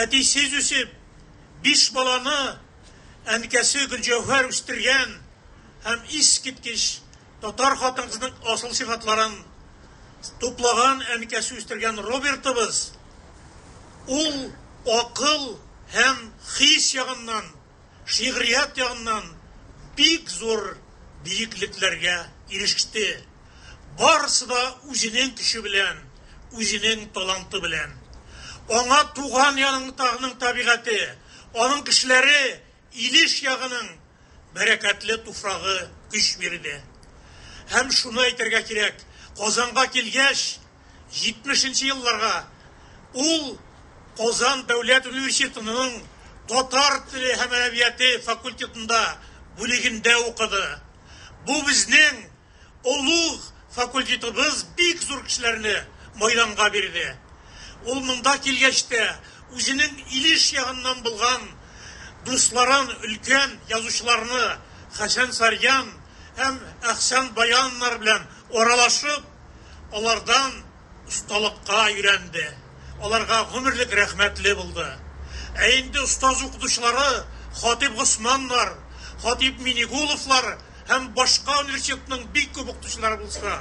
әтисез үсеп, биш баланы әнкәсе Гөлҗәүһәр үстергән һәм искиткеч татар хатын-кызының асыл сыйфатларын туплаган әнкәсе үстергән Робертыбыз, ул акыл һәм хис ягыннан, шигърият ягыннан бик зур биеклекләргә иреште. Барысы да үзенең көче белән, үзенең таланты белән. Аңа туган ягының табигате, аның кешеләре, Илеш ягының бәрәкәтле туфрагы көч бирде. Һәм шуны әйтергә кирәк, Казанга килгәч, 70 нче елларга ул Казан дәүләт университетының татар теле һәм әдәбияты факультетында бүлегендә укыды. Бу безнең олуг факультетыбыз бик зур кешеләрне майданга бирде. Ул монда килгәч тә үзенең Илеш ягыннан булган дусларын, өлкән язучыларны Хәсән Сарьян һәм Әхсән Баяннар белән аралашып, алардан осталыкка өйрәнде, аларга гомерлек рәхмәтле булды. Ә инде остаз укытучылары Хатыйп Госманнар, Хатыйп Минигуловлар һәм башка университетның бик күп укытучылары булса,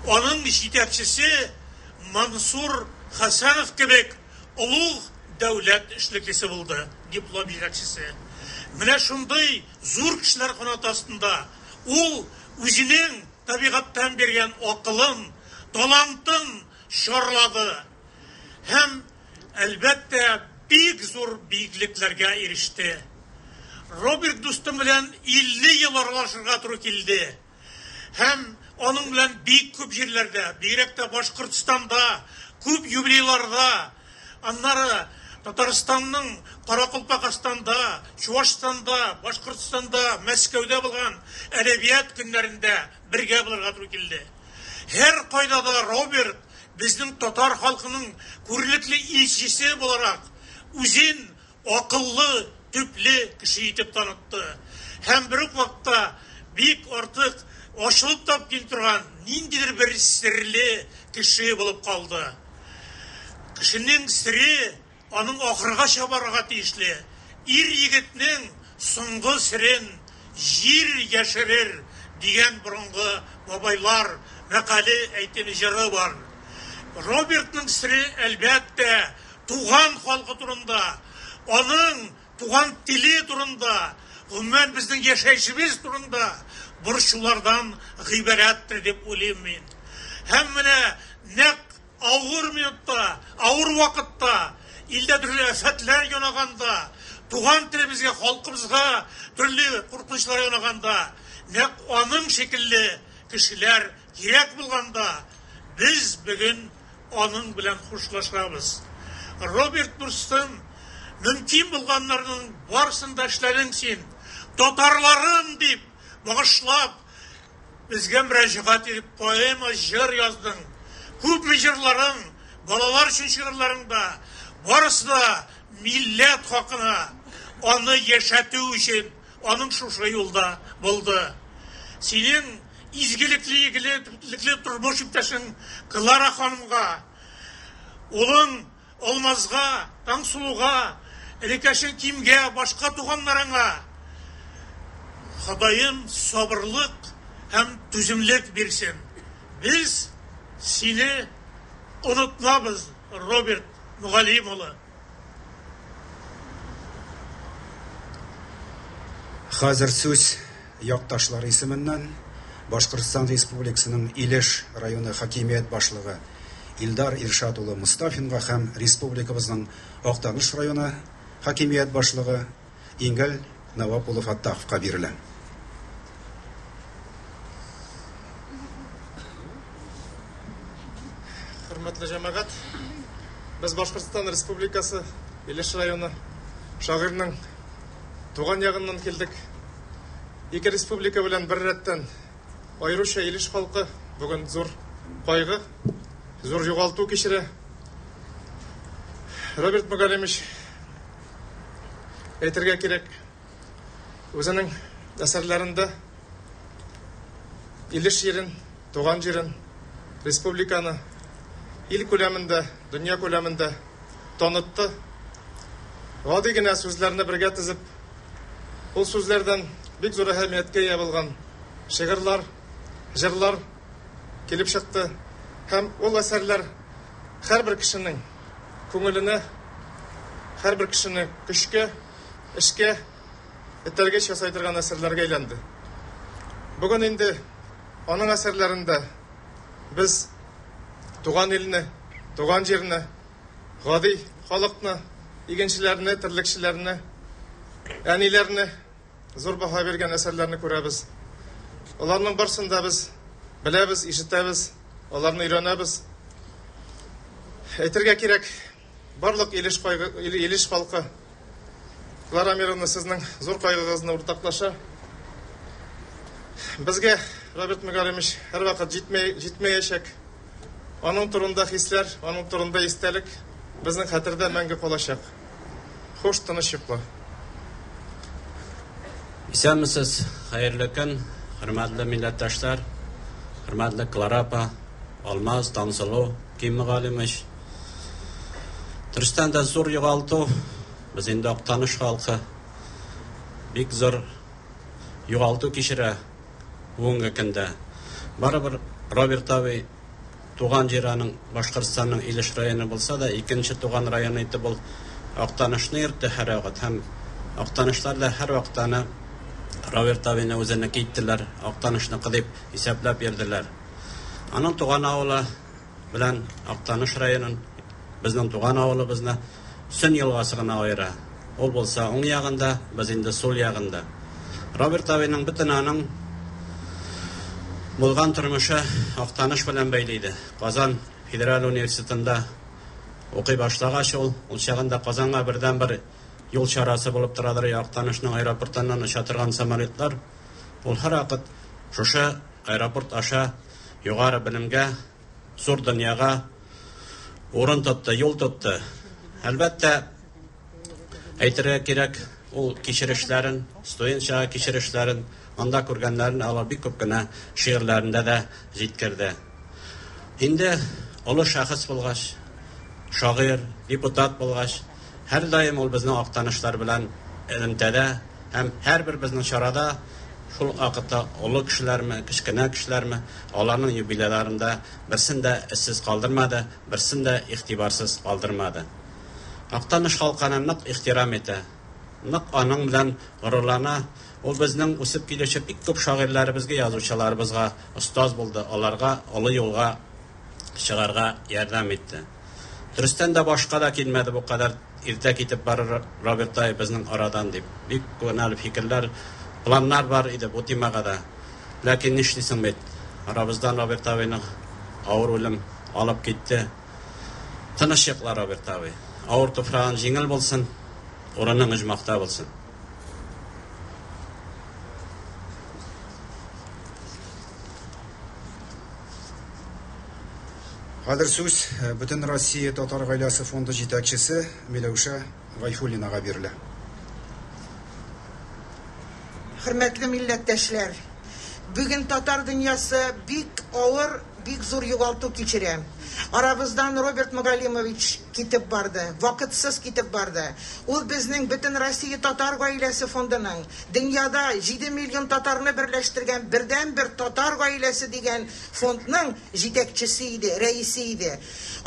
аның җитәкчесе Мансур Хәсәнов кебек олуг дәүләт эшлеклесе булды, диплом җитәкчесе. Менә шундый зур кешеләр канаты астында ул үзенең табигатьтән биргән акылын, талантын чарлады һәм, әлбәттә, бик зур биеклекләргә иреште. Роберт дустым белән 50 ел аралашырга туры килде. Һәм аның белән бик күп җирләрдә, бигрәк тә Башкортстанда, күп юбилейларда, аннары Татарстанның Каракалпакстанда, Чуашстанда, Башкортстанда, Мәскәүдә булган әдәбият көннәрендә бергә булырга туры килде. Һәр кайда да Роберт безнең татар халкының күренекле илчесе буларак үзен акыллы, төпле кеше итеп танытты. Һәм бер үк вакытта бик артык ачылып та килми торган ниндидер бер серле кеше булып калды. Кешенең сере аның ахыргача барырга тиешле. Ир-егетнең соңгы серен җир яшерер, дигән борынгы бабайлар мәкале, әйтеме, җыры бар. Робертның сере, әлбәттә, туган халкы турында, аның туган теле турында, гомумән, безнең яшәешебез турында борчулардан гыйбарәттер дип уйлыйм мин. Һәм менә нәкъ авыр минутта, авыр вакытта, илдә төрле афәтләр янаганда, туган телебезгә, халкыбызга төрле куркынычлар янаганда, нәкъ аның шикелле кешеләр кирәк булганда, без бүген аның белән хушлашабыз. Роберт дустым, мөмкин булганнарның барысын да эшләдең син. Татарларым дип багышлап, безгә мөрәҗәгать итеп поэма, җыр яздың. Күпме җырларың, балалар өчен шигырьләрең дә, барысы да милләт хакына, аны яшәтү өчен, аның шушы юлда булды. Синең изгелекле, игелекле тормыш иптәшең Клара ханымга, улың Алмазга, Таңсылуга, энекәшең Кимгә, башка туганнарыңа Ходаем сабырлык һәм түземлек бирсен. Без сине онытмабыз, Роберт Мөгаллим улы. Хәзер сүз якташлар исеменнән Башкортстан Республикасының Илеш районы хакимият башлыгы Илдар Иршат улы Мостафинга һәм республикабызның Актаныш районы хакимият башлыгы Ингел Навап улы Фаттаховка бирелә. Хөрмәтле җәмәгать, без Башкортстан Республикасы Илеш районы шагыйрьнең туган ягыннан килдек. Ике республика белән бер рәттән аеруча Илеш халкы бүген зур кайгы, зур югалту кичерә. Роберт Мөгалимович, әйтергә кирәк, үзенең әсәрләрендә Илеш җирен, туган җирен, республиканы ил күләмендә, дөнья күләмендә танытты. Гади генә сүзләрне бергә тезеп, ул сүзләрдән бик зур әһәмияткә ия булган шигырьләр, җырлар килеп чыкты. Һәм ул әсәрләр һәрбер кешенең күңеленә, һәрбер кешене көчкә, эшкә этәргеч ясай торган әсәрләргә әйләнде. Бүген инде аның әсәрләрендә без туган илне, туган җирне, гади халыкны, игенчеләрне, терлекчеләрне, әниләрне зур баһа биргән әсәрләрне күрәбез. Аларның барсын да без беләбез, ишетәбез, аларны өйрәнәбез. Әйтергә кирәк, барлык Илеш кайгы, Илеш халкы Клара Амировна сезнең зур кайгыгызны уртаклаша. Безгә Роберт Мөгалимович һәрвакыт җитмәй, җитмәячәк. Аның турында хисләр, аның турында истәлек безнең хәтердә мәңге калачак. Хуш, тыныч йокла. Исәнмесез, хәерле көн, хөрмәтле милләттәшләр, хөрмәтле Клара апа, Алмаз, Таңсылу, Ким Мөгалимович. Дөрестән дә зур югалту. Без инде Актаныш халкы бик зур югалту кичерә бүгенге көндә. Барыбер Роберт абый туган җире аның Башкортстанның Илеш районы булса да, икенче туган районы итеп ул Актанышны йөртте һәрвакыт һәм Актанышлар да һәрвакыт аны Роберт абыйны үзенеке иттеләр, Актанышныкы дип исәпләп йөрделәр. Аның туган авылы белән Актаныш районын, безнең туган авылыбызны Сөн елгасы гына аера. Ул булса уң ягында, без инде сул ягында. Роберт абыйның бөтен аның булган тормышы Актаныш белән бәйле иде. Казан федераль университетында укый башлагач ул, ул чагында Казанга бердәнбер юл чарасы булып торадыр Актанышның аэропортыннан оча торган самолетлар. Ул һәрвакыт шушы аэропорт аша югары белемгә, зур дөньяга урын тотты, юл тотты. Әлбәттә, әйтергә кирәк, ул кичерешләрен, студент чагы кичерешләрен, анда күргәннәрен алар бик күп кенә шигырьләрендә дә җиткерде. Инде олы шәхес булгач, шагыйрь, депутат булгач, һәрдаим ул безнең актанышлар белән элемтәдә һәм һәрбер безнең чарада шул вакытта олы кешеләрме, кечкенә кешеләрме, аларның юбилейларында берсен дә эзсез калдырмады, берсен дә игътибарсыз калдырмады. Актаныш халкы аны нык ихтирам итә, нык аның белән горурлана. Ул безнең үсеп килүче бик күп шагыйрьләребезгә, язучыларыбызга остаз булды, аларга олы юлга чыгарга ярдәм итте. Дөрестән дә башка да килмәде бу кадәр иртә китеп барыр Роберт тай безнең арадан дип. Бик күнәл фикерләр, планнар бар иде бу темага да. Ләкин нишлисең бит, арабыздан Роберт абыйны авыр үлем алып китте. Тыныч йокла, Роберт абый. Авыр туфрагың җиңел булсын, урының оҗмахта булсын. Хәзер сүз Бөтенроссия татар гаиләсе фонды җитәкчесе Миләүшә Гайфуллинага бирелә. Хөрмәтле милләттәшләр! Бүген татар дөньясы бик авыр, бик зур югалту кичерә. Арабыздан Роберт Мөгалимович китеп барды, вакытсыз китеп барды. Ул безнең Бөтенроссия татар гаиләсе фондының, дөньяда 7 миллион татарны берләштергән бердәнбер татар гаиләсе дигән фондның җитәкчесе иде, рәисе иде.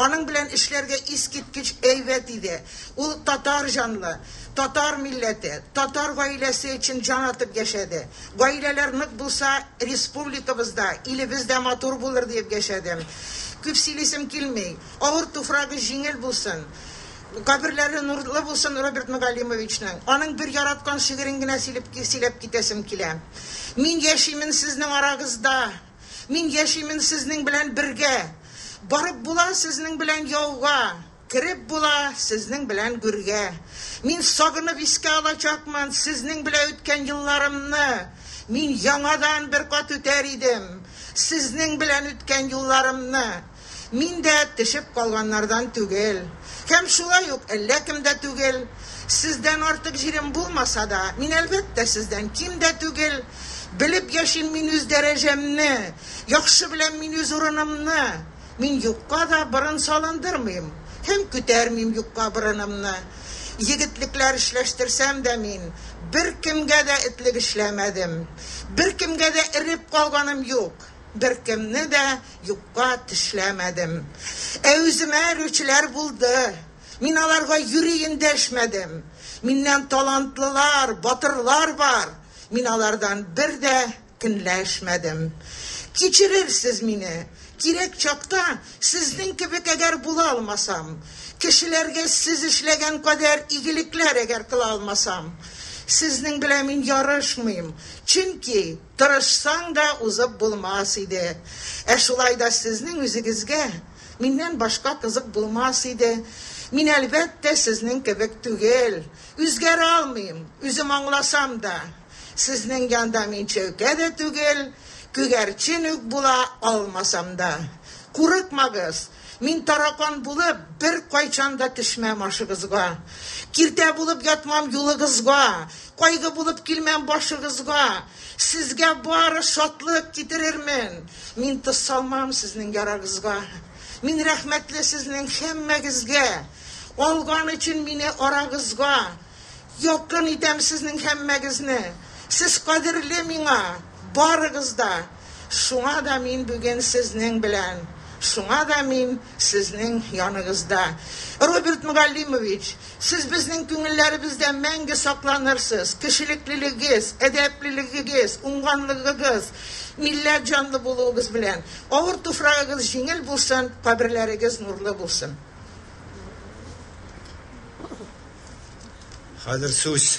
Аның белән эшләргә искиткеч әйбәт иде. Ул татар җанлы, татар милләте, татар гаиләсе өчен җан атып яшәде. Гаиләләр нык булса, республикабыз да, илебез дә матур булыр диеп яшәдем. Күп сөйлисем килми. Авыр туфрагы җиңел булсын. Каберләре нурлы булсын Роберт Мөгалимовичның. Аның бер яраткан шигырен генә сөйләп китәсем килә. Мин яшимен сезнең арагызда. Мин яшимен сезнең белән бергә. Барып була сезнең белән яуга. Кереп була сезнең белән гүргә. Мин сагынып искә алачакмын сезнең белән үткән елларымны. Мин яңадан бер кат үтәр идем Сезнең белән үткән юлларымны. Мин дә төшеп калганнардан түгел. Һәм шулай ук әллә кем дә түгел. Сездән артык җирем булмаса да, мин, әлбәттә, сездән ким дә түгел. Белеп яшим мин үз дәрәҗәмне, яхшы беләм мин үз урынымны. Мин юкка да борын салындырмыйм һәм күтәрмим юкка борынымны. Егетлекләр эшләштерсәм дә мин беркемгә дә этлек эшләмәдем. Беркемгә дә эреп калганым юк. Беркемне дә юкка тешләмәдем. Ә үземә эрүчеләр булды. Мин аларга юри эндәшмәдем. Миннән талантлылар, батырлар бар. Мин алардан бер дә көнләшмәдем. Кичерерсез мине, кирәк чакта сезнең кебек әгәр була алмасам, кешеләргә сез эшләгән кадәр игелекләр әгәр кыла алмасам. Сезнең белән мин ярышмыйм, чөнки тырышсаң да узып булмас иде. Ә шулай да сезнең үзегезгә миннән башка кызык булмас иде. Мин, әлбәттә, сезнең кебек түгел, үзгәрә алмыйм, үзем аңласам да. Сезнең янда мин чәүкә дә түгел, күгәрчен үк була алмасам да. Курыкмагыз, мин таракан булып беркайчан да төшмәм ашыгызга. Киртә булып ятмам юлыгызга, кайгы булып килмәм башыгызга. Сезгә бары шатлык китерермен, мин тоз салмам сезнең ярагызга. Мин рәхмәтле сезнең һәммәгезгә, алган өчен мине арагызга. Якын итәм сезнең һәммәгезне. Сез кадерле миңа, барыгыз да. Шуңа да мин бүген сезнең белән. Шуңа да мин сезнең яныгызда. Роберт Мөгаллимович, сез безнең күңелләребездә мәңге сакланырсыз. Кешелеклелегегез, әдәплелегегез, уңганлыгыгыз, милләт җанлы булуыгыз белән. Авыр туфрагыгыз җиңел булсын, каберләрегез нурлы булсын. Хәзер сүз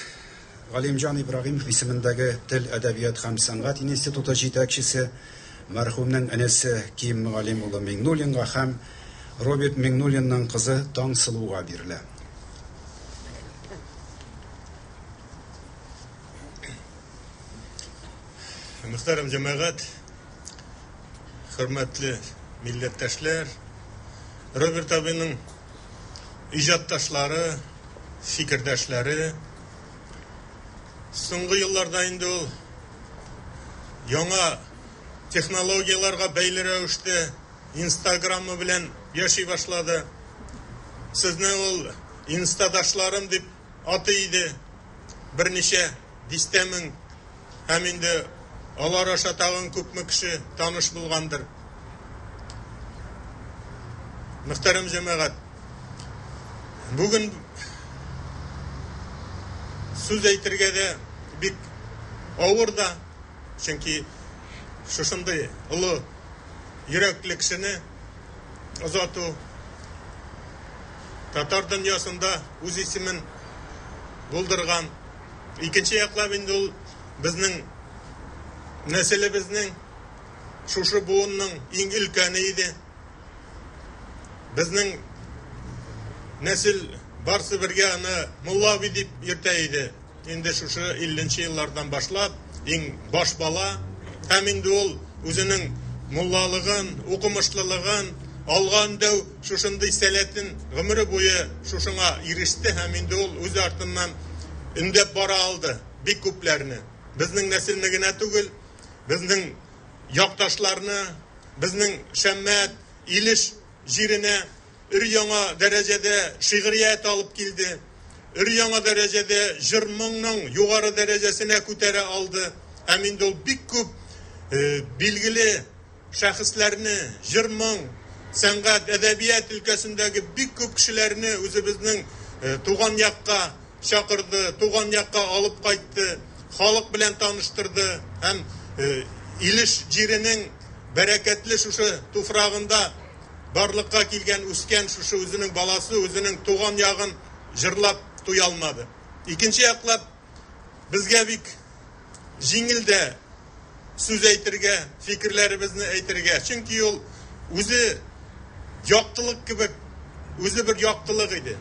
Галимҗан Ибраһимов исемендәге Тел, әдәбият һәм сәнгать институты җитәкчесе, мәрхүмнең энесе Ким Мөгаллим улы Миңнуллинга һәм Роберт Миңнуллинның кызы Таңсылуга бирелә. Мөхтәрәм җәмәгать, хөрмәтле милләттәшләр, Роберт абыйның иҗатташлары, фикердәшләре. Соңгы елларда инде ул яңа технологияләргә бәйле рәвештә Инстаграмы белән яши башлады. Сезне ул инстадашларым дип атый иде. Берничә дистә мең һәм инде алар аша тагын күпме кеше таныш булгандыр. Мөхтәрәм җәмәгать, бүген сүз әйтергә дә бик авыр да, чөнки шушындый олы йөрәкле кешене озату татар дөньясында үз исемен булдырган. Икенче яклап инде ул безнең нәселебезнең шушы буынның иң өлкәне иде. Безнең нәсел барсы бергә аны Мулла абый дип йөртә иде. Инде шушы 50 нче еллардан башлап иң баш бала һәм инде ул үзенең муллалыгын, укымышлылыгын, алга өндәү шушындый сәләтен гомере буе шушыңа иреште һәм инде ул үзе артыннан өндәп бара алды бик күпләрне. Безнең нәселне генә түгел, безнең якташларны, безнең Шәммәт, Илеш җиренә өр-яңа дәрәҗәдә шигърият алып килде, өр-яңа дәрәҗәдә җыр-моңның югары дәрәҗәсенә күтәрә алды һәм инде ул бик күп билгеле шәхесләрне, җыр-моң, сәнгать, әдәбият өлкәсендәге бик күп кешеләрне үзебезнең туган якка чакырды, туган якка алып кайтты, халык белән таныштырды һәм Илеш җиренең бәрәкәтле шушы туфрагында барлыкка килгән, үскән шушы үзенең баласы, үзенең туган ягын җырлап туя алмады. Икенче яклап, безгә бик җиңел дә сүз әйтергә, фикерләребезне әйтергә. Чөнки ул үзе яктылык кебек, үзе бер яктылык иде.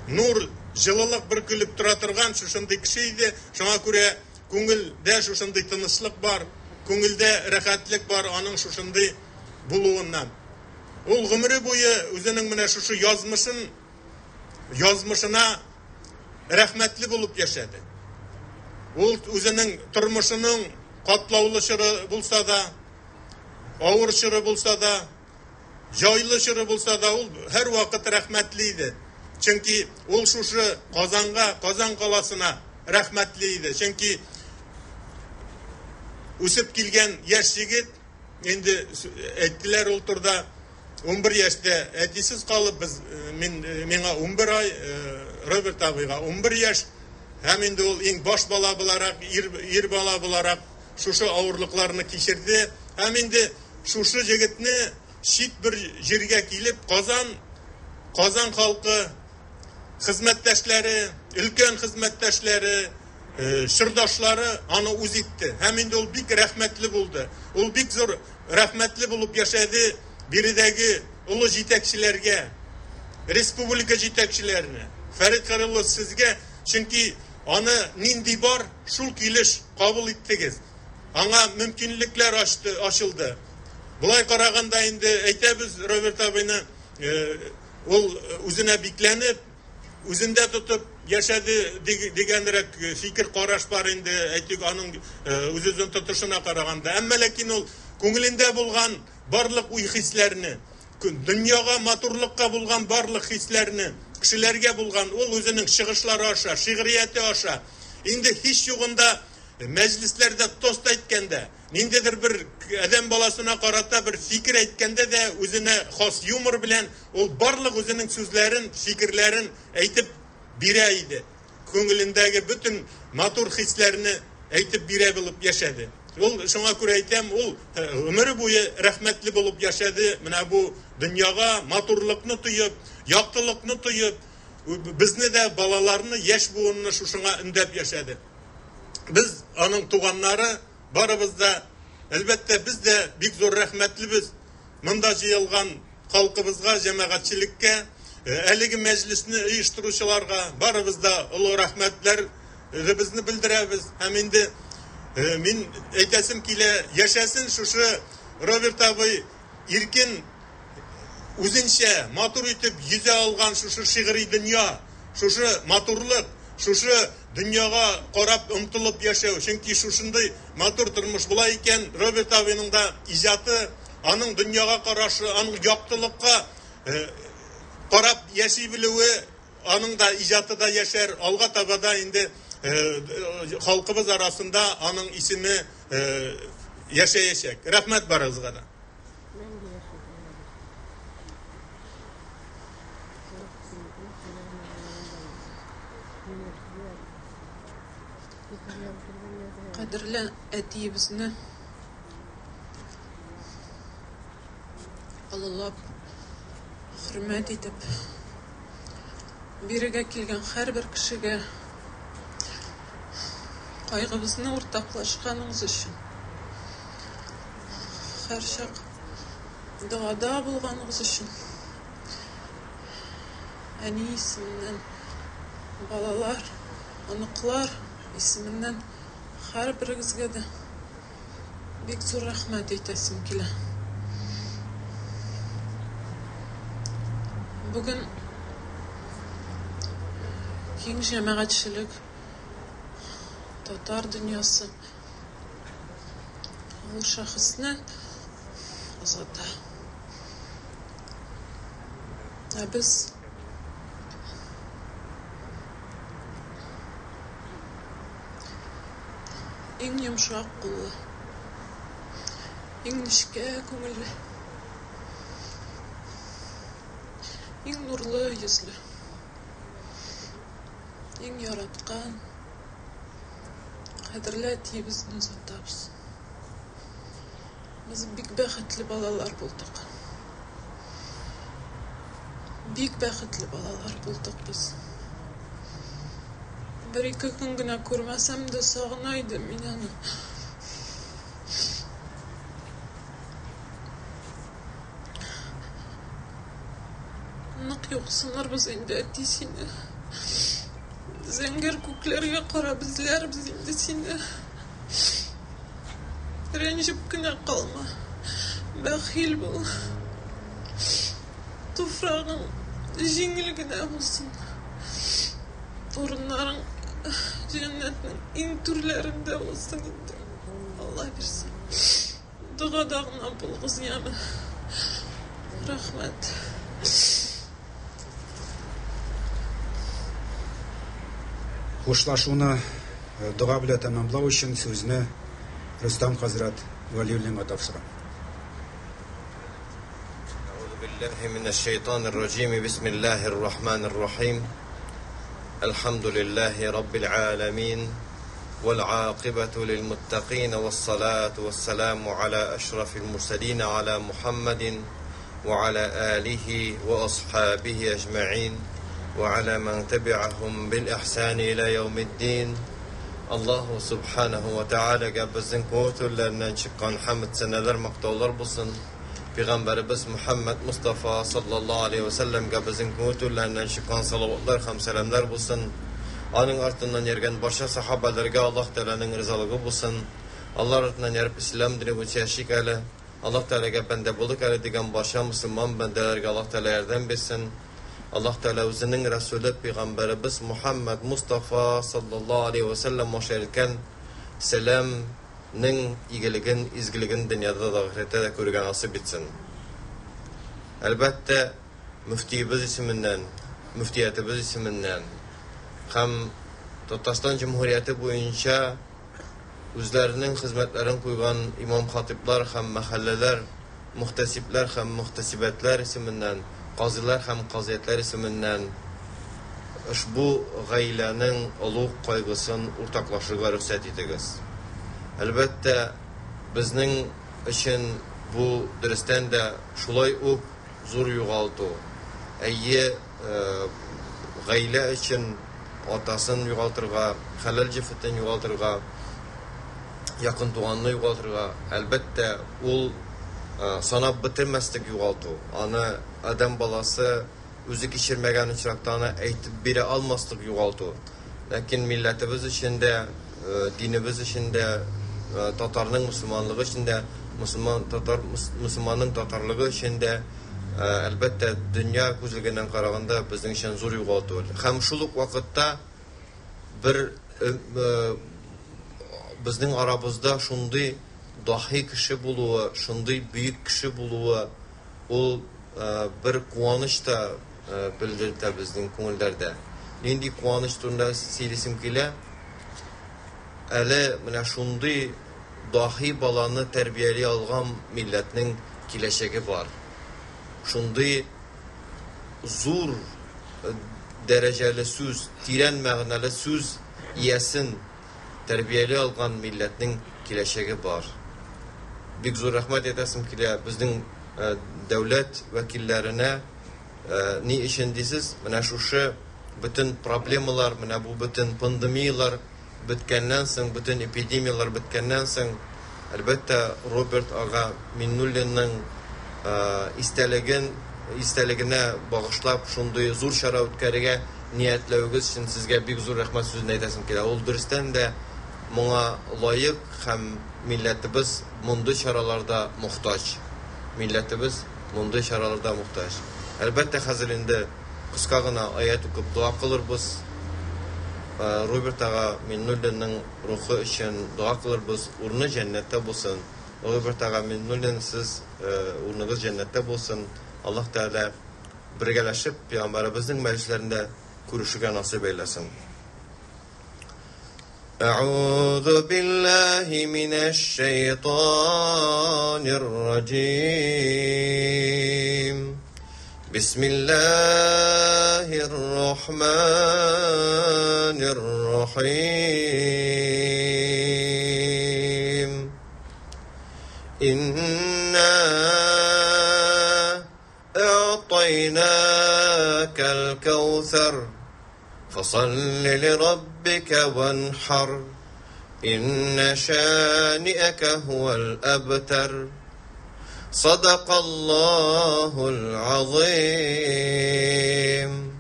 Нур, җылылык бөркелеп тора торган шушындый кеше иде. Шуңа күрә Күңелдә шушындый тынычлык бар, күңелдә рәхәтлек бар аның шушындый булуыннан. Ул гомере буе үзенең менә шушы язмышын, язмышына рәхмәтле булып яшәде. Ул үзенең тормышының катлаулы чоры булса да, авыр чоры булса да, җайлы чоры булса да, ул һәрвакыт рәхмәтле иде. Чөнки ул шушы Казанга, Казан каласына рәхмәтле иде. Чөнки үсеп килгән яшь егет, инде әйттеләр ул турда, 11 яшьтә әтисез калып, без, мин, миңа 11 ай, Роберт абыйга 11 яшь, һәм инде ул иң баш бала буларак, ир, ир бала буларак шушы авырлыкларны кичерде. Һәм инде шушы егетне чит бер җиргә килеп, Казан, Казан халкы, хезмәттәшләре, өлкән хезмәттәшләре, чордашлары аны үз итте. Һәм инде ул бик рәхмәтле булды. Ул бик зур рәхмәтле булып яшәде биредәге олы җитәкчеләргә, республика җитәкчеләренә. Фәрит Хәлилович, сезгә, чөнки аны нинди бар, шул килеш кабул иттегез. Аңа мөмкинлекләр ачты, ачылды. Болай караганда инде әйтәбез Роберт абыйны, ул үзенә бикләнеп, үзендә тотып яшәде дигәнрәк фикер караш бар инде, әйтик, аның үз-үзен тотышына караганда. Әмма ләкин ул күңелендә булган барлык уй-хисләрне, дөньяга, матурлыкка булган барлык хисләрне, кешеләргә булган, ул үзенең чыгышлары аша, шигърияте аша, инде һич югында мәҗлесләрдә тост әйткәндә, ниндидер бер адәм баласына карата бер фикер әйткәндә дә үзенә хас юмор белән ул барлык үзенең сүзләрен, фикерләрен әйтеп бирә иде. Күңелендәге бөтен матур хисләрне әйтеп бирә булып яшәде. Ул шуңа күрә әйтәм, ул гомере буе рәхмәтле булып яшәде. Менә бу дөньяга матурлыкны тоеп, яктылыкны тоеп, безне дә, балаларны, яшь буынны шушыңа өндәп яшәде. Без аның туганнары, барыбыз да, әлбәттә, без дә бик зур рәхмәтлебез. Монда җыелган халкыбызга, җәмәгатьчелеккә, әлеге мәҗлесне оештыручыларга барыбыз да олы рәхмәтләребезне белдерәбез. Һәм инде мин әйтәсем килә, яшәсен шушы Роберт абый иркен үзенчә матур итеп йөзә алган шушы шигъри дөнья, шушы матурлык, шушы дөньяга карап омтылып яшәү. Чөнки шушындый матур тормыш була икән, Роберт абыйның да иҗаты, аның дөньяга карашы, аның яктылыкка карап яши белүе, аның да иҗаты да яшәр, алга таба да инде халкыбыз арасында аның исеме яшәячәк. Рәхмәт барыгызга да. Кадерле әтиебезне олылап, хөрмәт итеп, бирегә килгән һәрбер кешегә кайгыбызны уртаклашканыгыз өчен, һәрчак догада булганыгыз өчен, әни исеменнән, балалар, оныклар исеменнән һәрберегезгә дә бик зур рәхмәт әйтәсем килә. Бүген киң җәмәгатьчелек, татар дөньясы ул шәхесне озата. Ә без иң йомшак куллы, иң нечкә күңелле, иң нурлы йөзле, иң яраткан, кадерле әтиебезне озатабыз. Без бик бәхетле балалар булдык. Бик бәхетле балалар булдык без. Бер-ике көн генә күрмәсәм дә сагына идем мин аны. Нык юксынырбыз инде әти сине. Зәңгәр күкләргә карап эзләрбез инде сине. Рәнҗеп кенә калма. Бәхил бул. Туфрагың җиңел генә булсын. Урыннарың җәннәтнең иң түрләрендә булсын инде. Алла бирсә. Догада гына булыгыз, яме. Рәхмәт. Хушлашуны дога белән тәмамлау өчен сүзне Рөстәм хәзрәт Вәлиуллинга тапшырам. أعوذ بالله من الشيطان الرجيم بسم الله الرحمن الرحيم الحمد لله رب العالمين والعاقبة للمتقين والصلاة والسلام على أشرف المرسلين على محمد وعلى آله وأصحابه أجمعين وعلى من تبعهم بالإحسان إلى يوم الدين Allahu Subhanahu wa Ta'alaga безнең күңел түрләреннән чыккан хәмд сәнәләр мактаулар булсын. Пәйгамбәребез Мухаммад Мустафа саллаллаһу алейхи ва сәлләмгә безнең күңел түрләреннән чыккан салаватлар һәм сәламнәр булсын. Аның артыннан йөргән барча сахабаларга Аллаһ Тәгаләнең ризалыгы булсын. Алар артыннан йөреп ислам дине буенча яшик әле. Аллаһ Тәгаләгә бәндә булдык әле дигән барча мусульман бәндәләргә Аллаһ Тәгалә ярдәм бирсен. Аллаһ Тәгалә үзенең Расулы пәйгамбәребез Мухаммад Мустафа саллаллаһу алейхи ва сәлләм аша иреткән сәламнең игелеген, изгелеген дөньяда да, ахирәттә дә күрергә насыйп итсен. Әлбәттә, мөфтиебез исеменнән, мөфтиятебез исеменнән һәм Татарстан Җөмһүрияте буенча үзләренең хезмәтләрен куйган имам-хатыйблар һәм мәхәлләләр, мөхтәсибләр һәм мөхтәсибәтләр исеменнән, казыйлар һәм казыятләр исеменнән ошбу гаиләнең олуг кайгысын уртаклашырга рөхсәт итегез. Әлбәттә, безнең өчен бу дөрестән дә шулай ук зур югалту. Әйе, гаилә өчен атасын югалтырга, хәләл җефетен югалтырга, якын туганны югалтырга, әлбәттә, ул санап бетермәслек югалту. Аны адәм баласы үзе кичермәгән очракта аны әйтеп бирә алмаслык югалту. Ләкин милләтебез өчен дә, динебез өчен дә, татарның мөселманлыгы өчен дә, мөселман татар мөселманның татарлыгы өчен дә, әлбәттә, дөнья күзлегеннән караганда безнең өчен зур югалту. Һәм шул ук вакытта бер безнең арабызда шундый даһи кеше булуы, шундый бөек кеше булуы ул бер куаныч та белдертә безнең күңелләрдә. Нинди куаныч турында сөйлисем килә? Әле менә шундый даһи баланы тәрбияли алган милләтнең киләчәге бар. Шундый зур дәрәҗәле сүз, тирән мәгънәле сүз иясен тәрбияли алган милләтнең киләчәге бар. Бик зур рәхмәт әйтәсем килә безнең дәүләт вәкилләренә. Ни өчен дисез? Менә шушы бөтен проблемалар, менә бу бөтен пандемияләр беткәннән соң, бөтен эпидемияләр беткәннән соң, әлбәттә, Роберт ага Миннуллинның истәлеген, истәлегенә багышлап шундый зур чара үткәрергә ниятләвегез өчен сезгә бик зур рәхмәт сүзен әйтәсем килә. Ул дөрестән дә моңа лаек һәм милләтебез мондый чараларда мохтаҗ. Милләтебез мондый чараларда мохтаҗ. Әлбәттә, хәзер инде кыска гына аять укып дога кылырбыз. Роберт ага Миннуллинның рухы өчен дога кылырбыз. Урыны җәннәттә булсын. Роберт ага Миннуллин, сез урыныгыз җәннәттә булсын. Аллаһ Тәгалә бергәләшеп пәйгамбәребезнең мәҗлесләрендә күрешергә насыйп әйләсен. أعوذ بالله من الشيطان الرجيم بسم الله الرحمن الرحيم إنا أعطيناك الكوثر فصل لربك وانحر إن شانئك هو الأبتر صدق الله العظيم.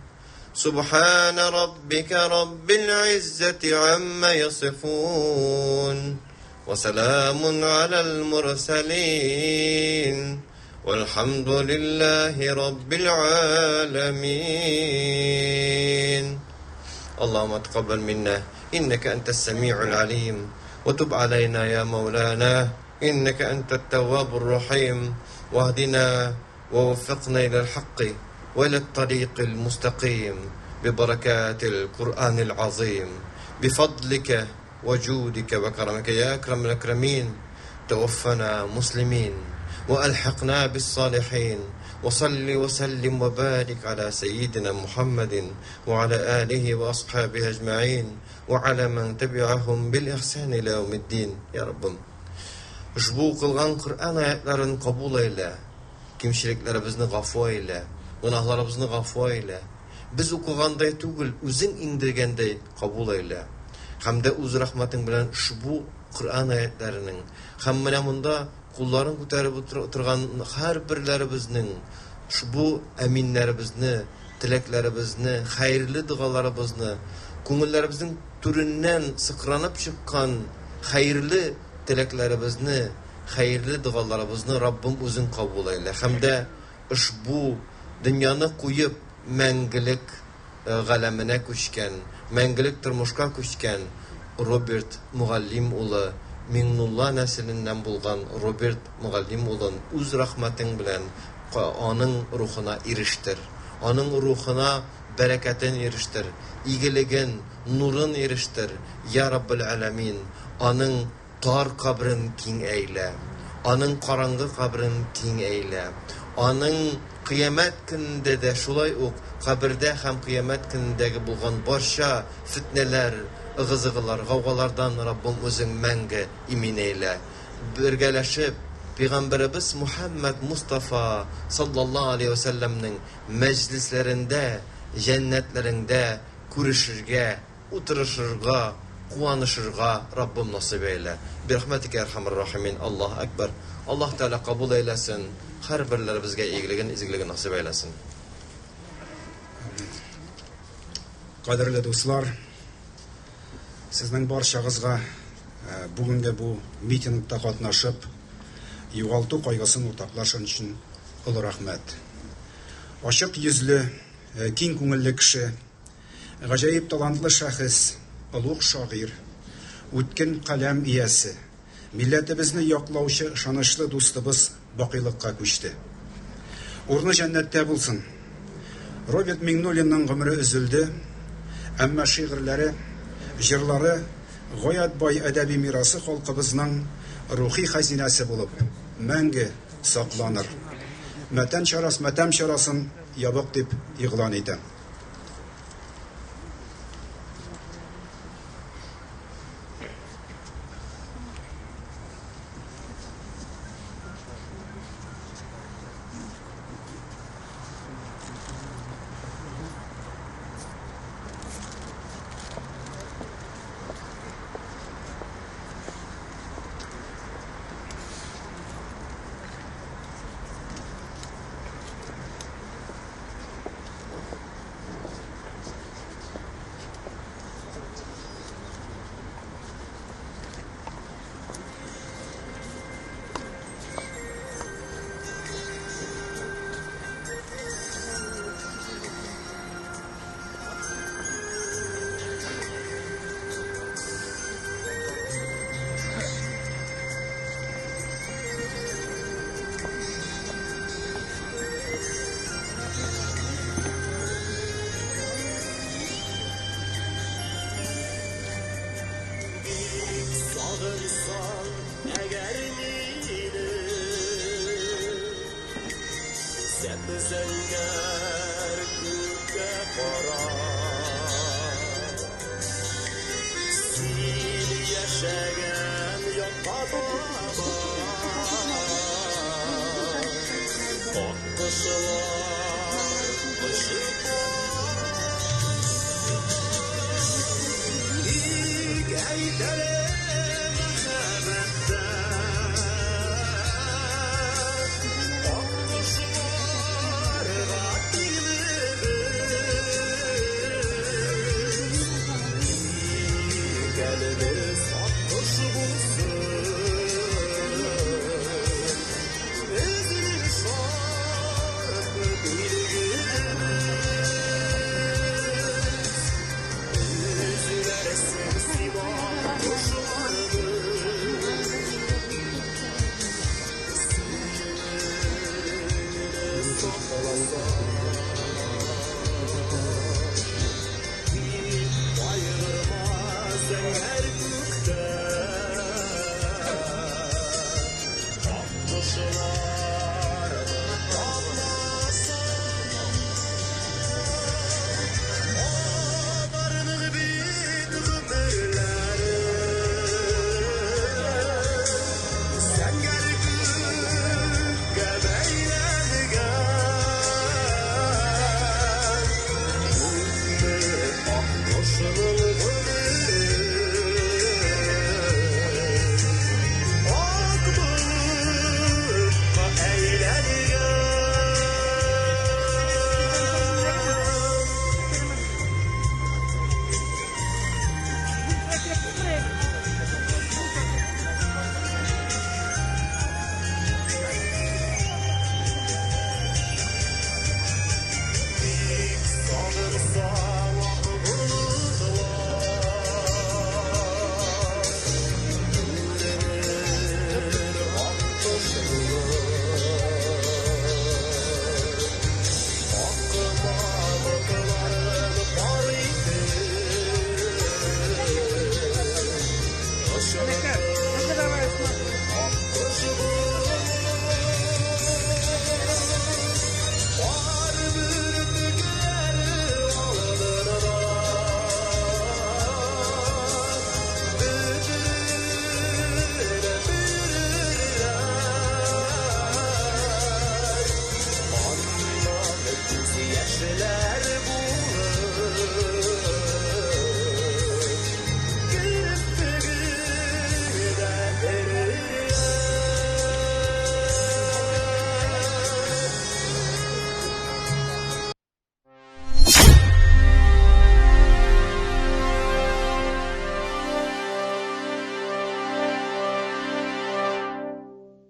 سبحان ربك رب العزة عما يصفون وسلام على المرسلين والحمد لله رب العالمين اللهم تقبل منا إنك أنت السميع العليم وتب علينا يا مولانا إنك أنت التواب الرحيم واهدنا ووفقنا إلى الحق وإلى الطريق المستقيم ببركات القرآن العظيم بفضلك وجودك وكرمك يا أكرم الأكرمين توفنا مسلمين وألحقنا بالصالحين وصل وسلم وبارك على سيدنا محمد وعلى آله وأصحابه أجمعين وعلى من تبعهم بالإحسان إلى يوم الدين يا رب. Ошбу укылган Коръән аятларын кабул әйлә, кимчелекләребезне гафу әйлә, гөнаһларыбызны гафу әйлә. Без укыгандай түгел, үзең иңдергәндәй кабул әйлә. Һәм дә үз рәхмәтең белән ошбу Коръән аятларының һәм менә монда кулларын күтәреп утырган һәрберләребезнең ошбу әминнәребезне, теләкләребезне, хәерле догаларыбызны, күңелләребезнең түреннән сыкранып чыккан хәерле теләкләребезне, хәерле догаларыбызны Раббым үзең кабул әйлә. Һәм дә ошбу дөньяны куеп мәңгелек галәменә күчкән, мәңгелек тормышка күчкән Роберт Мөгаллим улы Миңнулла нәселеннән булган Роберт Мөгаллим улын үз рәхмәтең белән аның рухына ирештер. Аның рухына бәрәкәтен ирештер, игелеген, нурын ирештер. Я Раббел Әләмин, аның тар кабрен киң әйлә. Аның караңгы кабрен киң әйлә. Аның кыямәт көнендә дә шулай ук кабердә һәм кыямәт көнендәге булган барча фитнәләр, ыгы-зыгылар, гаугалардан Раббым үзең мәңге имин әйлә. Бергәләшеп Пәйгамбәребез Мухәммәд Мустафа саллаллаһу алейһи ва сәлләмнең мәҗлесләрендә, җәннәтләрендә күрешергә, утырышырга, куанышырга Раббым насыйп әйлә. Бирахмәтикә әрхәмәр рахимин. Аллаһу әкбәр. Аллаһ Тәгалә кабул әйләсен, һәрберләребезгә игелеген, изгелеген насыйп әйләсен. Кадерле дуслар, сезнең барчагызга бүгенге бу митингта катнашып, югалту кайгысын уртаклашын өчен олы рәхмәт. Ачык йөзле, киң күңелле кеше, гаҗәеп талантлы шәхес, олуг шагыйрь, үткен каләм иясе, милләтебезне яклаучы ышанычлы дустыбыз бакыйлыкка күчте. Урыны җәннәттә булсын. Роберт Миңнуллинның гомере өзелде, әмма шигырьләре, җырлары, гаять бай әдәби мирасы халкыбызның рухи хәзинәсе булып мәңге сакланыр. Мәтәм чарасы, мәтәм чарасын ябык дип игълан итәм. Сагынсаң әгәр мине, Зәп-зәңгәр күккә кара. Син яшәгән якка таба Ак кошлар